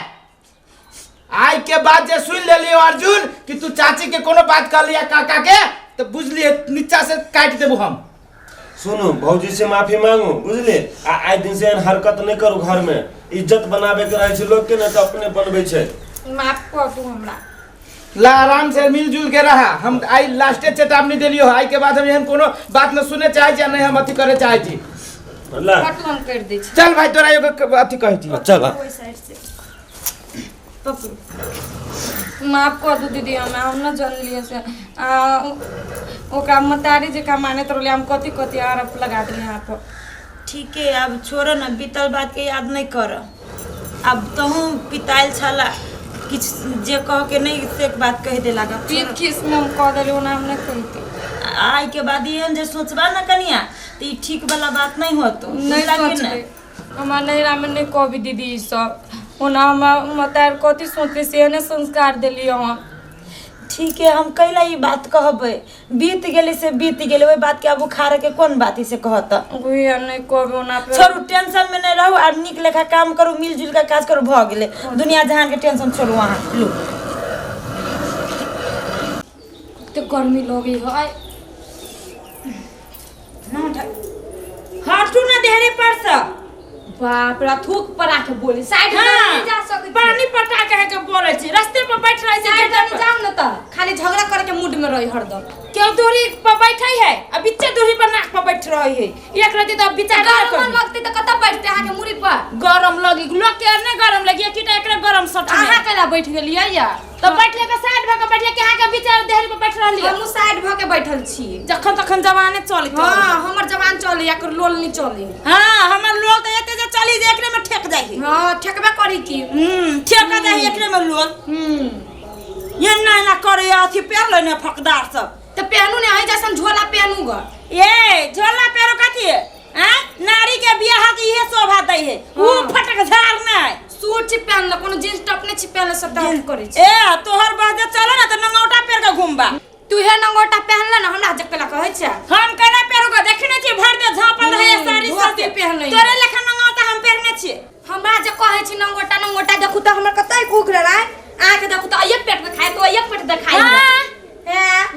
आइ के बाद जे सुन लेलियो अर्जुन कि तू चाची के कोनो बात कह लिया काका के, तो बुझलिए नीचा से काटि देबो हम। सुनू भौजी से माफी मांगू बुझलिए, आ आइ दिन से एहन हरकत नहीं करू। घर में इज्जत बनाबे के रहै छै लोग के, न तऽ अपने बनबै छै। माफ कर दू हमरा। ला आराम से मिलजुल के रहा। हम आई लास्टे चेतावनी देलियो, आई के बाद हम एहन कोनो बात न सुने चाहे छी, नहीं हम अथी करे चाहे छी। कटु हम कर दै छी। चल भाई तोरा एगो अथी कहै छी। चल ओहि साइड से पकड़ू। माफ कर दू दीदी, हमें हम न जानलिए से ओकरा मतारी जेका मानैत रहलियै, हम कथी कथी आरोप लगा देलियै अहाँ पर। ठीक है अब छोड़ो न, बीतल बात के याद नहीं कर। अब तहूँ पितायल छला किछु जे कह के नहीं से बात कह देला। पीत खीस में हम कह देलियै, ओना हम नहीं कहिती। आइ के बाद एहन जे सोचबा न कनिया तऽ ई ठीक वाला बात नहीं होतो। नहीं सोचबै, हमरा नैहरा में नहीं कहबी दीदी ई सब। ओना हमरा मतार कथी सोचली से एहने संस्कार देलियै हम। ठीक है हम कैला ई बात कहबै, बीत गेलै से बीत गेलै, ओहि बात के अब उखाड़े के कोन बात से कहत। वही नहीं कहबै ओना पे। छोड़ू टेंशन में नहीं रहू और नीक लेखा काम करू, मिलजुल के काज करू, भऽ गेलै। दुनिया जहान के टेंशन छोड़ू अहाँ। लू कते गर्मी लगे है। हटू ना देहरे पर से। बाप रे, थूक पर आके बोली साइड में नहीं जा सकै। पानी पटा के के बोलै छी, रास्ते पर बैठ रहै छै। साइड में जाऊ ना त खाली झगड़ा करे के मूड में रही हरदम। क्यों दूरी पर बैठै है आ बिच्चे दूरी पर नाक पर बैठ रही है। एक रति त विचार गरम लगते त कत बैठते अहाँ के मुड़ी पर? गरम लगी लोग के नहीं गरम लगी एकटा एकरा गरम सट। अहाँ केला बैठ गेलियै या? त बैठले के साइड भ के बैठले के अहाँ के विचार देहरी पर बैठ रहली। हमहु साइड भ के बैठल छी। जखन तखन जवाने चली। हां हमर जवान चली, एकर लोल नहीं चली। हां हमर लोल त एते जे चली जे एकरे में ठेक जाही। हां ठेकबे करी की। ठेक जाही एकरे में लोल। ये ना ना करे अथी पेर ले ने फकदार सब। त पहनू ने है जैसन झोला पहनू ग। ए झोला पेरो कथी है? हां नारी के बियाह के इहे शोभा दै है। उ फटक झाड़ नै सूट छी पहनल, कोनो जींस टॉप नै छी पहनल, सब दाम करै छी। ए तोहर बाजे चले ना त नंगौटा पेर के घुमबा। तू हे नंगौटा पहनल ना हमरा जकला कहै छै। हम केना पेरू ग? देखि नै छी भर दे झापल रहै साड़ी धोती पहनले। तोरे लेखा नंगौटा हम पहनने छी। हमरा जे कहै छी नंगौटा नंगौटा देखू त हमर कतै भूख रहै। आके देखू त एक पेट में खाय तो एक पेट देखाई। हां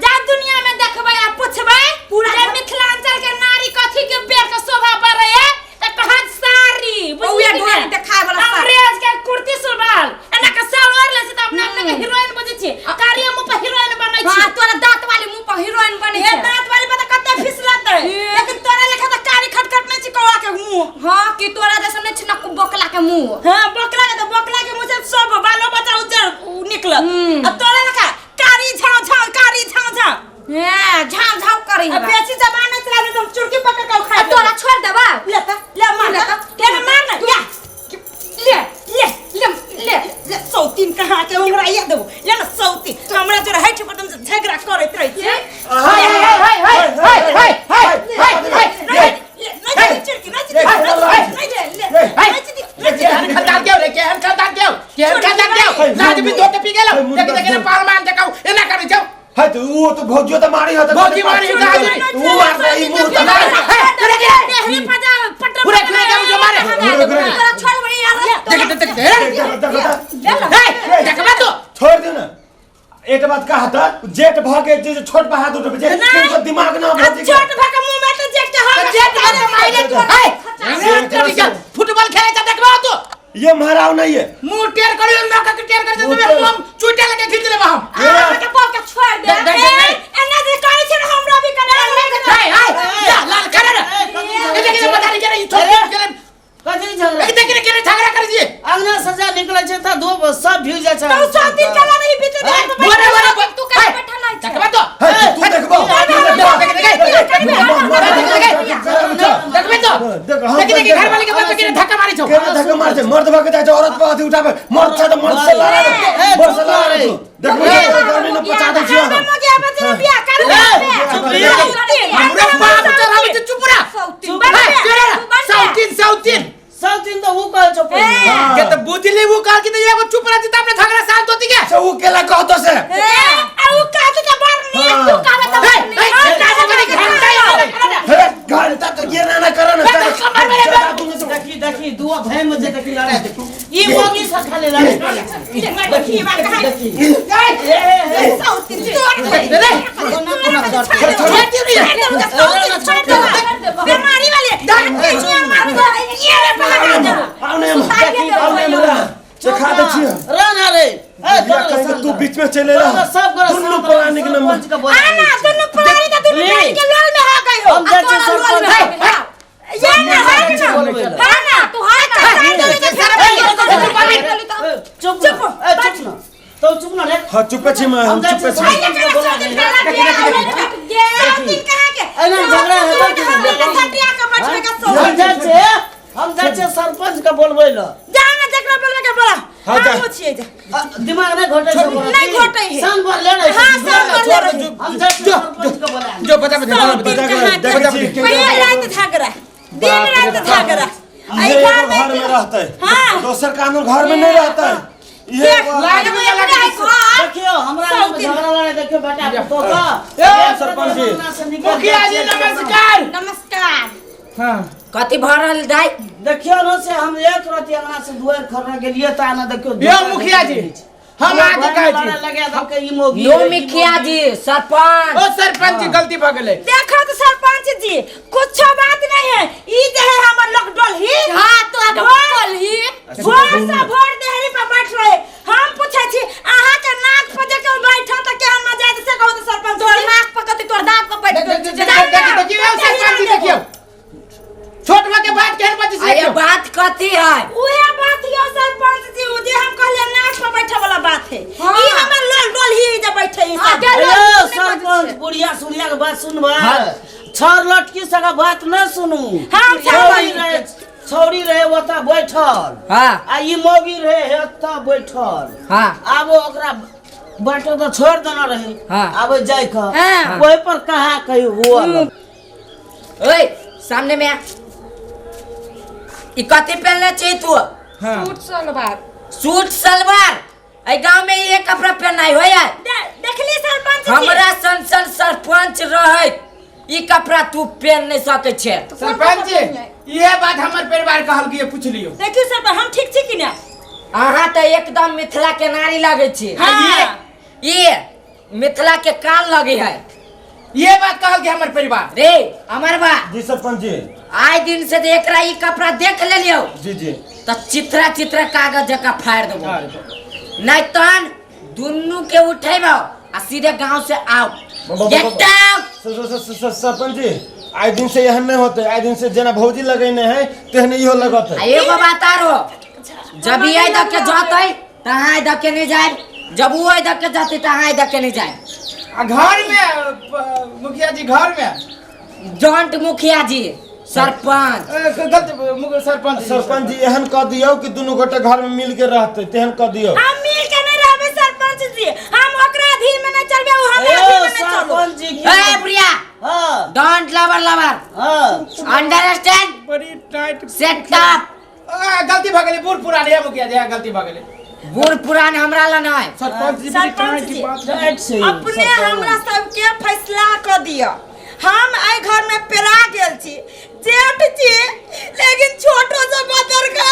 जा दुनिया में देखबै आ पुछबै पूरा जे मिथिलांचल के नारी कथी के पेर के शोभा बढ़ै है त कहत साड़ी। बुझलियै ढोल देखाय वाला अंग्रेज के कुर्ती सलवार एना के सलवार ले छै त अपना अपना के हीरोइन बुझै छी। कारी मुंह पर हीरोइन बनै छी। हां तोरा दांत वाली मुंह पर हीरोइन बनै छै। ए दांत वाली पर त कते फिसलतै, लेकिन तोरा लेखा त कारी खटखट नै छी कौआ के मुंह। हां कि तोरा जैसन नै छी न बकला के मुंह। हां बकला के त बकला के मुंह से सब बालो बच्चा उज्जर निकलत। आ तोरा लेखा कारी झाव झाव कारी झाव झाव। ए झाव झाव करी आ बेसी जमाना चलाबे त हम चुरकी पकड़ के उखाड़ तोरा छोड़ देबा। ले त ले मार ले ले मार ना ले ले ले ले ले ले सौतीन कहाँ के उंगराइया देबो ले ना सौतीन हमरा जोर हट पर तुम झगड़ा करैत रहै छी। हाय हाय हाय हाय हाय हाय हाय हाय ले चुरकी ना ले ले केहन खलदार के रे, केहन खलदार के, केहन खलदार के लाज भी धोके पी गेलो। देख देख ने पार मान देखाउ एना करै छौ। है तो वो तो भौजियो तो मारी है, भौजी मारी है वो मार दे मुंह तो है करे के पजा पटर पूरे पूरे के जो मारे तोरा छोड़ बड़ी यार। देख देख देख ए देखबा तो छोड़ दे ना। एक बात कहा था जेठ भ के जे छोट पर हाथ उठबे जे तुमको दिमाग ना भौजी छोट भ के मुंह में तो जेठ के हाथ जेठ भ के मारे तू ए फुटबॉल खेले जा देखबा तो ये महाराव नहीं है। मुंह टेर करियो ना के टेर कर दे तुम्हें हम चुटे लगे खींच लेबा हम। हमरा के पाव के छोड़ दे। एना जे कहै छै हमरा भी करे हाय हाय जा लाल करे रे। ए देख बता नहीं करे ई छोड़ के कथी झगड़ा ए देख रे के झगड़ा कर दिए अंगना सजा निकले छै त दो सब भीग जाय छै। तो सब दिन कला नहीं बीते दे बोरे बोरे तू काहे बैठल है? देखबा तो तू देखबो देखबे तो देख देख घर वाले के बात के धक्का मारी छौ के धक्का मार छै मर्द भके जाय छै औरत पर अथी उठाबे मर्द छै त मर्द से लड़ा मर्द से लड़ा देखबो गर्मी न पचा दै छियै हम मगिया बच्चे बियाह कर हमरा बाप चढ़ाबै छै चुप रह सौतीन सौतीन सौतीन त उ कहै छौ के त बुझली उ कहल कि त एगो चुप रह त अपने झगड़ा शांत होती के से उ केला कहतो से ए आ उ कहतो त बार नहीं तू कहबे त हे घंटा तो ये ना ना कर ना देखी देखी दुआ भाई में जे देखी लड़ाई देखी ई मगी से खाली लड़ाई देखी बात कहा देखी ए सौतीन तोड़ दे बीमारी वाले मार दे ये पकड़ दे आओ ने आओ ने हमरा देखा दे छियै रन रे ए तू बीच में चले रहा सब दुन्नु प्राणी के नंबर आ ना दुन्नु प्राणी के दुन्नु प्राणी के लोल में हो गई हो हम जाइ छी सरपंच ये ना है ना हां ना तू हां ना चुप चुप ए चुप ना तो चुप ना रे। हां चुप छी मैं हम चुप छी एना झगड़ा हेतै कि हम जाइ छियै सरपंच के बोलबै ल जा ना जकरा बोलबै के बोला हां जा हम छियै जा दिमाग नहीं घोटै छै नहीं घोटै है संग पर ले रहे हां संग पर ले रहे हम जाइ छियै सरपंच के बोला जो बता बता बता पहिले रात झगड़ा दिन रात झगड़ा आई घर में रहते हां दोसर कानून घर में नहीं रहता है ये देखियो हमरा झगड़ा लड़ाई देखियो बेटा तो का ए सरपंच जी मुखिया जी नमस्कार नमस्कार। हां कथि भरल दाई देखियो न से हम एक रात अंगना से दुआर खरना गेलिए त आना देखियो यो मुखिया जी हम आके कहै छी लगा दो के ई मोगी नो मुखिया जी सरपंच ओ सरपंच जी गलती भ गेलै। देखो तो सरपंच जी कुछ बात नहीं है, ई जे है हमर लोग डोलही। हां तो डोलही भोर से भोर देहरी पर बैठ रहे। हम पूछै छी अहाँ के नाक पर जे के बैठो त केहन मजा आयत से कहू त सरपंच। तोर नाक पर कथि, तोर दाँत पर बैठ गेल। देखियौ सरपंच जी, देखियौ छोट बा के बात केहन बात छै। अरे बात कथि है? उहे बात यो सरपंच जी, उ जे हम कहलिए नाक पर बैठे वाला बात है। ई हमर लोल डोलही जे बैठे ई सब। यो सरपंच बुढ़िया सुनिया के बात सुनबा, छर लटकी सका बात न सुनू। हम सरपंच छौरी रहे ओता बैठल, हां आ ई मौगी रहे एता बैठल, हां आब ओकरा बाटो तो छोड़ देना रहे, आब जाय क ओहि पर कहा कही हुआ। ओए सामने में आ, ई कथि पहनले छी तू? सूट सलवार। सूट सलवार? एहि गांव में ये कपड़ा पहनाई होय है? देखली सरपंच जी, हमरा सन सन सरपंच रहे ई कपड़ा तू पहन नहीं सके छे। सरपंच जी ये बात हमर परिवार कहल कि पूछ लियो। देखियो सरपंच हम ठीक छी कि ना? अहाँ तो एकदम मिथिला के नारी लगे छी। हां ये मिथिला के काल लगे है। ये बात कहल कि हमर परिवार रे अमर बा जी सरपंच जी आए दिन से एकरा ई कपड़ा देख ले लियो जी जी त चित्रा चित्रा कागज जका फाड़ देबो, नहीं तन दुन्नू के उठेबो आ सीधे गांव से आओ। Get out. Sarpanch ji आए दिन से एहन नहीं होते, आए दिन से जेना भौजी लगैने है तेहने इहो लगत है। एगो बात आरो, जब ई आई दके जतै त अहाँ दके नहीं जाए, जब ऊ आई दके जतै त अहाँ दके नहीं जाए। आ घर में मुखिया जी, घर में don't मुखिया जी सरपंच गलत सरपंच। सरपंच जी एहन कह दियो कि दुनू गोटे घर में मिल के रहते तेहन कह दियो। हम मिल के नहीं रहबे सरपंच जी, हम ओकरा अधीन में नहीं चलबे, उ हमरा अधीन में नहीं चलबे। सरपंच जी ए बुढ़िया, हां don't lover lover, हां अंडरस्टैंड। बड़ी टाइट सेट अप। गलती भ गेलै, बूढ़ पुरान है मुखिया जी, गलती भ गेलै। बूढ़ पुरान हमरा ला नहीं। सरपंच जी सरपंच जी अपने हमरा सबके फैसला क दिया। हम एहि घर में पेरा गेल छी, जेठ छी लेकिन छोटो से बदर कर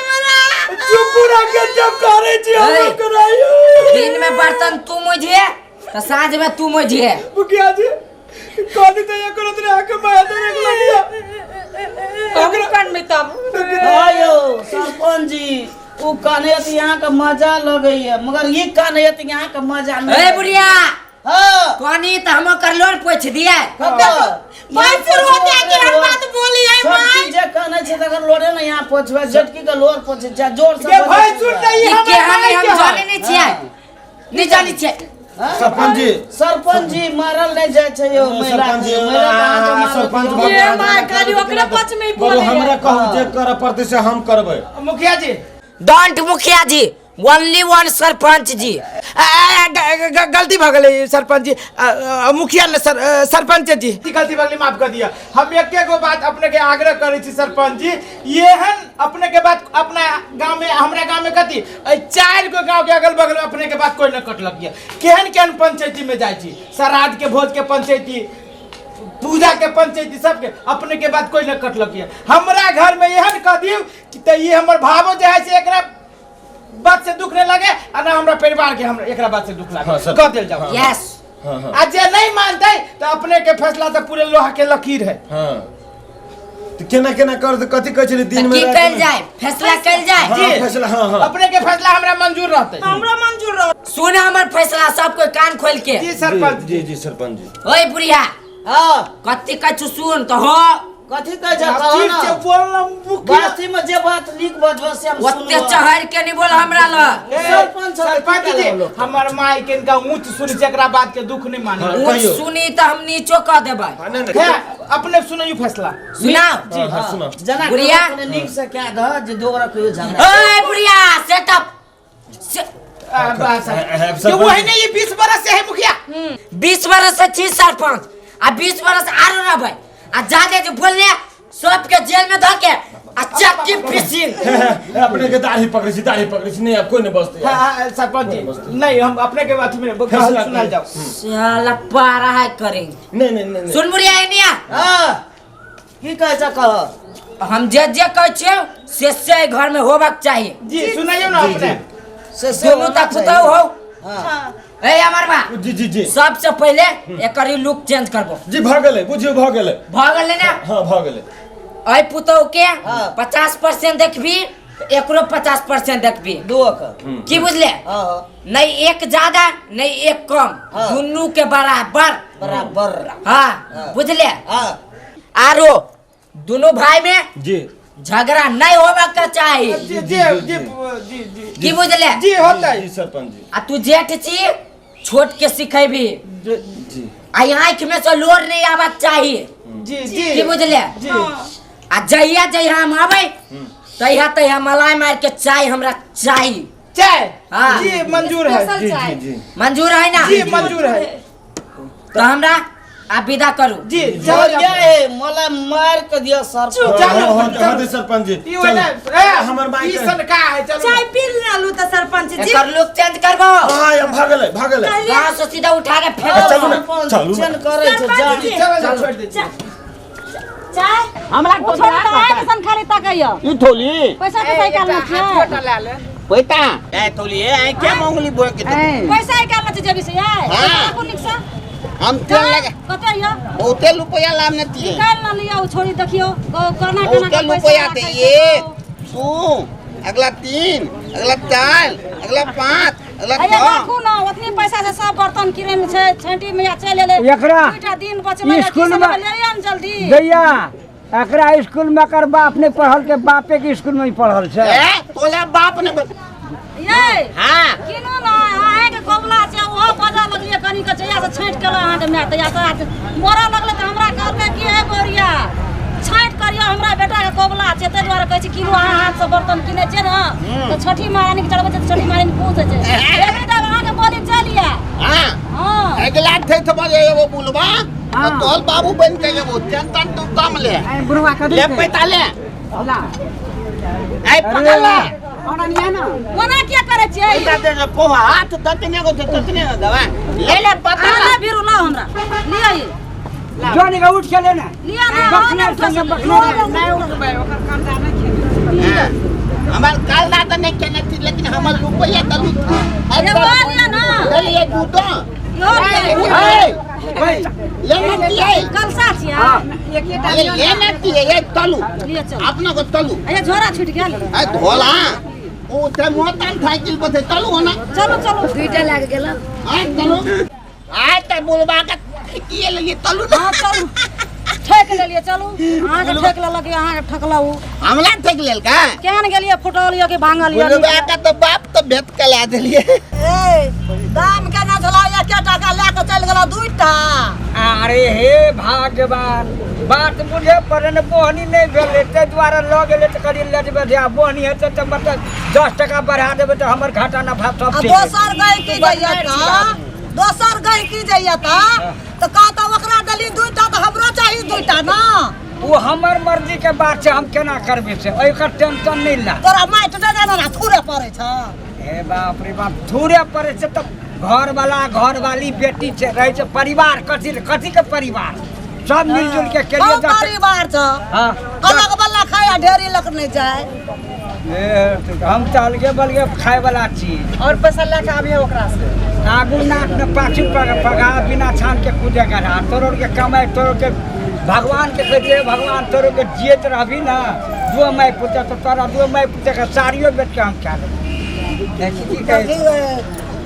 हमरा। चुप रह के जब करे छी हम कराइयो। दिन में बर्तन तू मुझे तो साँझ में तू मुझे। मुखिया जी कहली त एकरो तरे आके माया देने लगिया ओकरा कान में तब। आयो सरपंच जी उ काने त यहाँ का मजा लगैया, मगर ये काने त यहाँ का मजा नहीं। ए बुढ़िया, हां कोनी त हम ओकर लोर पोछ दिए। भाई शुरू होते कि हम बात बोली है मां जे काने छै तकर लोरे न यहाँ पोछबे, झटकी के लोर पोछे जा जोर से। ये भाई सुन नहीं हम हम जाने नहीं छियै, नहीं जाने छियै। सरपंच जी, सरपंच जी मारल नहीं जाय छै यो महिला। सरपंच जी सरपंच ये मार खाली ओकरा पक्ष में बोले। हमरा कहू जे करे पड़तै से हम करबै। मुखिया जी don't मुखिया जी, ओनली वन सरपंच जी। गलती भ गेलै सरपंच जी, मुखिया ने सरपंच जी गलती भ गेलै, माफ कर दिया। हम एके गो बात अपने के आग्रह करै छी सरपंच जी, एहन अपने के बात अपना गांव में, हमरा गांव में कथी 4 गो गांव के अगल बगल में अपने के बात कोई न कटलक। केहन केहन पंचायती में जाइ छी, श्राद्ध के भोज के पंचायती, पूजा के पंचायती, सबके अपने के बात कोई न कटलक। हमरा घर में एहन कह दियौ कि त ई हमर भावो जे है से एकरा बात से दुख नहीं लगे आ ना हमरा परिवार के हमरा एकरा बात से दुख लागे, कह देल जाओ। यस। आ जे नहीं मानते तो अपने के फैसला तो पूरे लोहा के लकीर है। हां तो केना केना कर दे, कथि कहै छली दिन में की कइल जाए, फैसला कइल जाए। जी फैसला, हां हां अपने के फैसला हमरा मंजूर रहते, हमरा मंजूर रहते। सुन हमर फैसला सब कोई कान खोल के। जी सरपंच जी, जी सरपंच जी। ओए बुढ़िया, हां कथि कहै छु सुन त हो, कथि कहै छ कहो ना। से बोलना मुखिया बाती में जे बात नीक बजबो से हम सुनबो। ओते चहर के नहीं बोल हमरा ल। सरपंच सरपंच जी हमर माई के इनका ऊंच सुनी जेकरा बात के दुख नहीं माने। ऊंच सुनी त हम नीचो कह देबै। अपने सुनयु फैसला सुनाओ। जी हां सुनाओ। जना बुढ़िया अपने नीक से कह द जे दोगरा कहियो झगड़ा। ओए बुढ़िया सेटअप ये वही नहीं, ये 20 बरस से है मुखिया। 20 बरस से छी सरपंच आ 20 बरस आरो रहबै आ जादे जे बोलले सबके जेल में धके आ चक्की पीसिन। अपने के दाढ़ी पकड़ै छी, दाढ़ी पकड़ै छी, नहीं अब कोई नहीं बचतै। हां सरपंच जी नहीं, हम अपने के बात में सुनाल जाओ। साला पारा है करेंगे। नहीं नहीं नहीं सुन बुढ़िया एनिया। हां की कहै छ कह। हम जे जे कहै छियै से घर में होबाक चाहिए। जी सुनाइयो ना अपने। से से दोनों होना तक चाही। पुतहु हो। हाँ। ए अमर बा। जी जी जी। सबसे पहले एकर ई लुक चेंज करबो। जी भ गेलै, बुझियौ भ गेलै। भ गेलै ना? हाँ भ गेलै। अइ पुतहु के 50% देखबी, एकरो 50% देखबी। दुओ के। की बुझले? नहीं एक ज्यादा नहीं एक कम, दुनू के बराबर। बराबर। हाँ बुझले? आरो दोनों भाई में जी झगड़ा नहीं होवा के चाही। जी जी जी जी जी। की बुझले? जी होता है। जी सरपंच जी। आ तू जेठ छी, छोट के सिखेबी। जी। आ आँख में से लोर नहीं आवा चाही। जी जी। की बुझले? जी। आ जहिया जहिया हम आबै तहिया तहिया मलाई मार के चाय हमरा चाही। चाय? हाँ। जी मंजूर है। जी जी जी। मंजूर है ना? जी मंजूर है। तो हमरा आप विदा करू। जी चलो जा ए मला मार के दिया सर। चलो, हाँ, सरपंच जी। ई वाला चलो। ए हमर माई ई के- सनका है चलो। चाय पी लालू त सरपंच जी। एकर लुक चेंज करबो। हाँ हम भागल है, भागल है। गाँव से सीधा उठा के फेंक। चलू ना, चलू ना। चेन करे छै सरपंच जा। जी। चलो चलो छोड़ दे। चाय हमरा ओ छोड़ त आए सन खाली ताकैया। ई थोली पैसा के साइकिल में हाथ छै। ले ले। पैसा ए थोली ए के मंगली बोल के पैसा निकालना छै जेबी से यार। हाँ। कोन निकसा? हम तेल लगा कते यो? बहुते रुपया लाभ न दिए। निकाल न लियो छोड़ी देखियो कोना कोना बहुते के पैसा रुपया दे राखै छै 1 2 अगला 3 अगला 4 अगला 5 अगला अरे 6। राखू ना उतनी पैसा से सब बर्तन किने छै छेंटी में चलि एलै। एकरा दुईटा दिन बचलै स्कूल में ले आन जल्दी। दैया एकरा स्कूल में एकर बाप नहीं पढ़ल के बापे के स्कूल में ही पढ़ल छै। ए तोला बाप ने ये हां किनो ना अहाँ के कबला छै ओहो बजा लगलिए कनी के जहिया से छाँटि केलहुँ अहाँके माय तहिया से मरऽ लगलै तऽ हमरा कहलकै कि हे बौरिया छाँटि करियौ हमरा बेटाके कबला छै ताहि दुआरे कहै छी किनो अहाँ हाथसँ बर्तन किनै छियै ने तऽ छठी महारानीके चढ़बै छै तऽ छठी महारानी खुश होइ छै। एक अहाँके बोली चलिए। हां हां अगला थे तो बजे एगो बुलबा तो तोल बाबू बन के एगो टेंशन तू कम ले बुढ़वा कभी ले पैसा ले ए पकड़ ले ओना किया करै छियै? पैसा दे दे पोहा हाथ ततने को ततने दवा ले ले पकड़ अहाँ भीरू लाउ हमरा लिअ ई जो निका उठ के लेना लिअ ना बकने संगे बकने नहीं उठबै ओकर कंधा नहीं खेबै। हमार काल रात नहीं केने थी लेकिन हमर रुपया तलु अरे वाह लिअ ना ले लिए दूधो इहो लिअ। ए ले ना दिए कलसा छियै। एकेटा ये ले ना दिए ये तलु लिअ चलू अपना को तलु। अरे झोरा छूटि गेल। ए धोला ओ ते मोतन साइकिल पर थे तलु होना। चलू चलू दुईटा लाग गेल। आ तलु आ ते बुलबा के ठेकिए लिए तलु ना। हां चलू ठेक लेलिए चलू अहाँके ठेक लेलक अहाँके ठकलहुँ। हमला ठेक लेल का केहन गेलिए फुटल यऽ कि भांगल यऽ? बुलबा का तो बाप तो भेट के ला देलिए। ए दाम केना छला 1 टाका लए के चलि गेल 2टा। अरे हे भाग्यवान बात बुझे पर ने बोहनी नहीं भेलै ताहि दुआरे लऽ गेलै तऽ कनि लेटबै जे बोहनी हेतै तऽ मतलब 10 टका बढ़ा देबै तऽ हमर घाटा नफा सब आ चलि दोसर गहिकी जइया तऽ दोसर गहिकी जइया तऽ कहता ओकरा देली 2टा तऽ हमरो चाही 2टा ना। ओ हमर मर्जी के बात छै हम केना करबै से एकर टेंशन नहीं ला। तोरा माटि दे देना ना थूरे पड़ै छ। हे बाप रे बाप थूरे पड़ै छै तऽ घर वाला घर वाली बेटी छै रहै छै परिवार कथी कथी के परिवार सब मिलजुल के केलिए हम परिवार छ। हां अलग वाला खाय आ ढेरी लक नहीं जाए। ए हम तऽ अलगे बलगे खाय वाला छी। और पैसा ले के आबिहे ओकरा से। आगू नाक ने पाछू पगा बिना छान के कूदे गढ़ा तोरो के कमाई तोरो के भगवान के कहै छै भगवान तोरो के जियत रहबी ना दो my पुते तो तोरा दो my पुते के साड़ियो बेच के हम खा लेबै। देखी की कहै छै।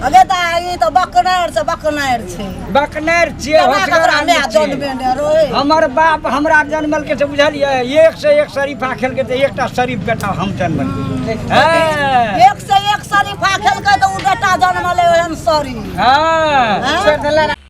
अगे त ई त बकनार छै बकनार छै बकनार छियै केना ककरा माय जनबे ने रोय। हमर बाप हमरा जनमल के छै बुझलियै 1 से 1 शरीफा खेलकै तऽ एकटा शरीफ बेटा हम जनमलियै। 1 से 1 शरीफा खेलकै तऽ उ बेटा जनमलै ओहन शरीफ। हां।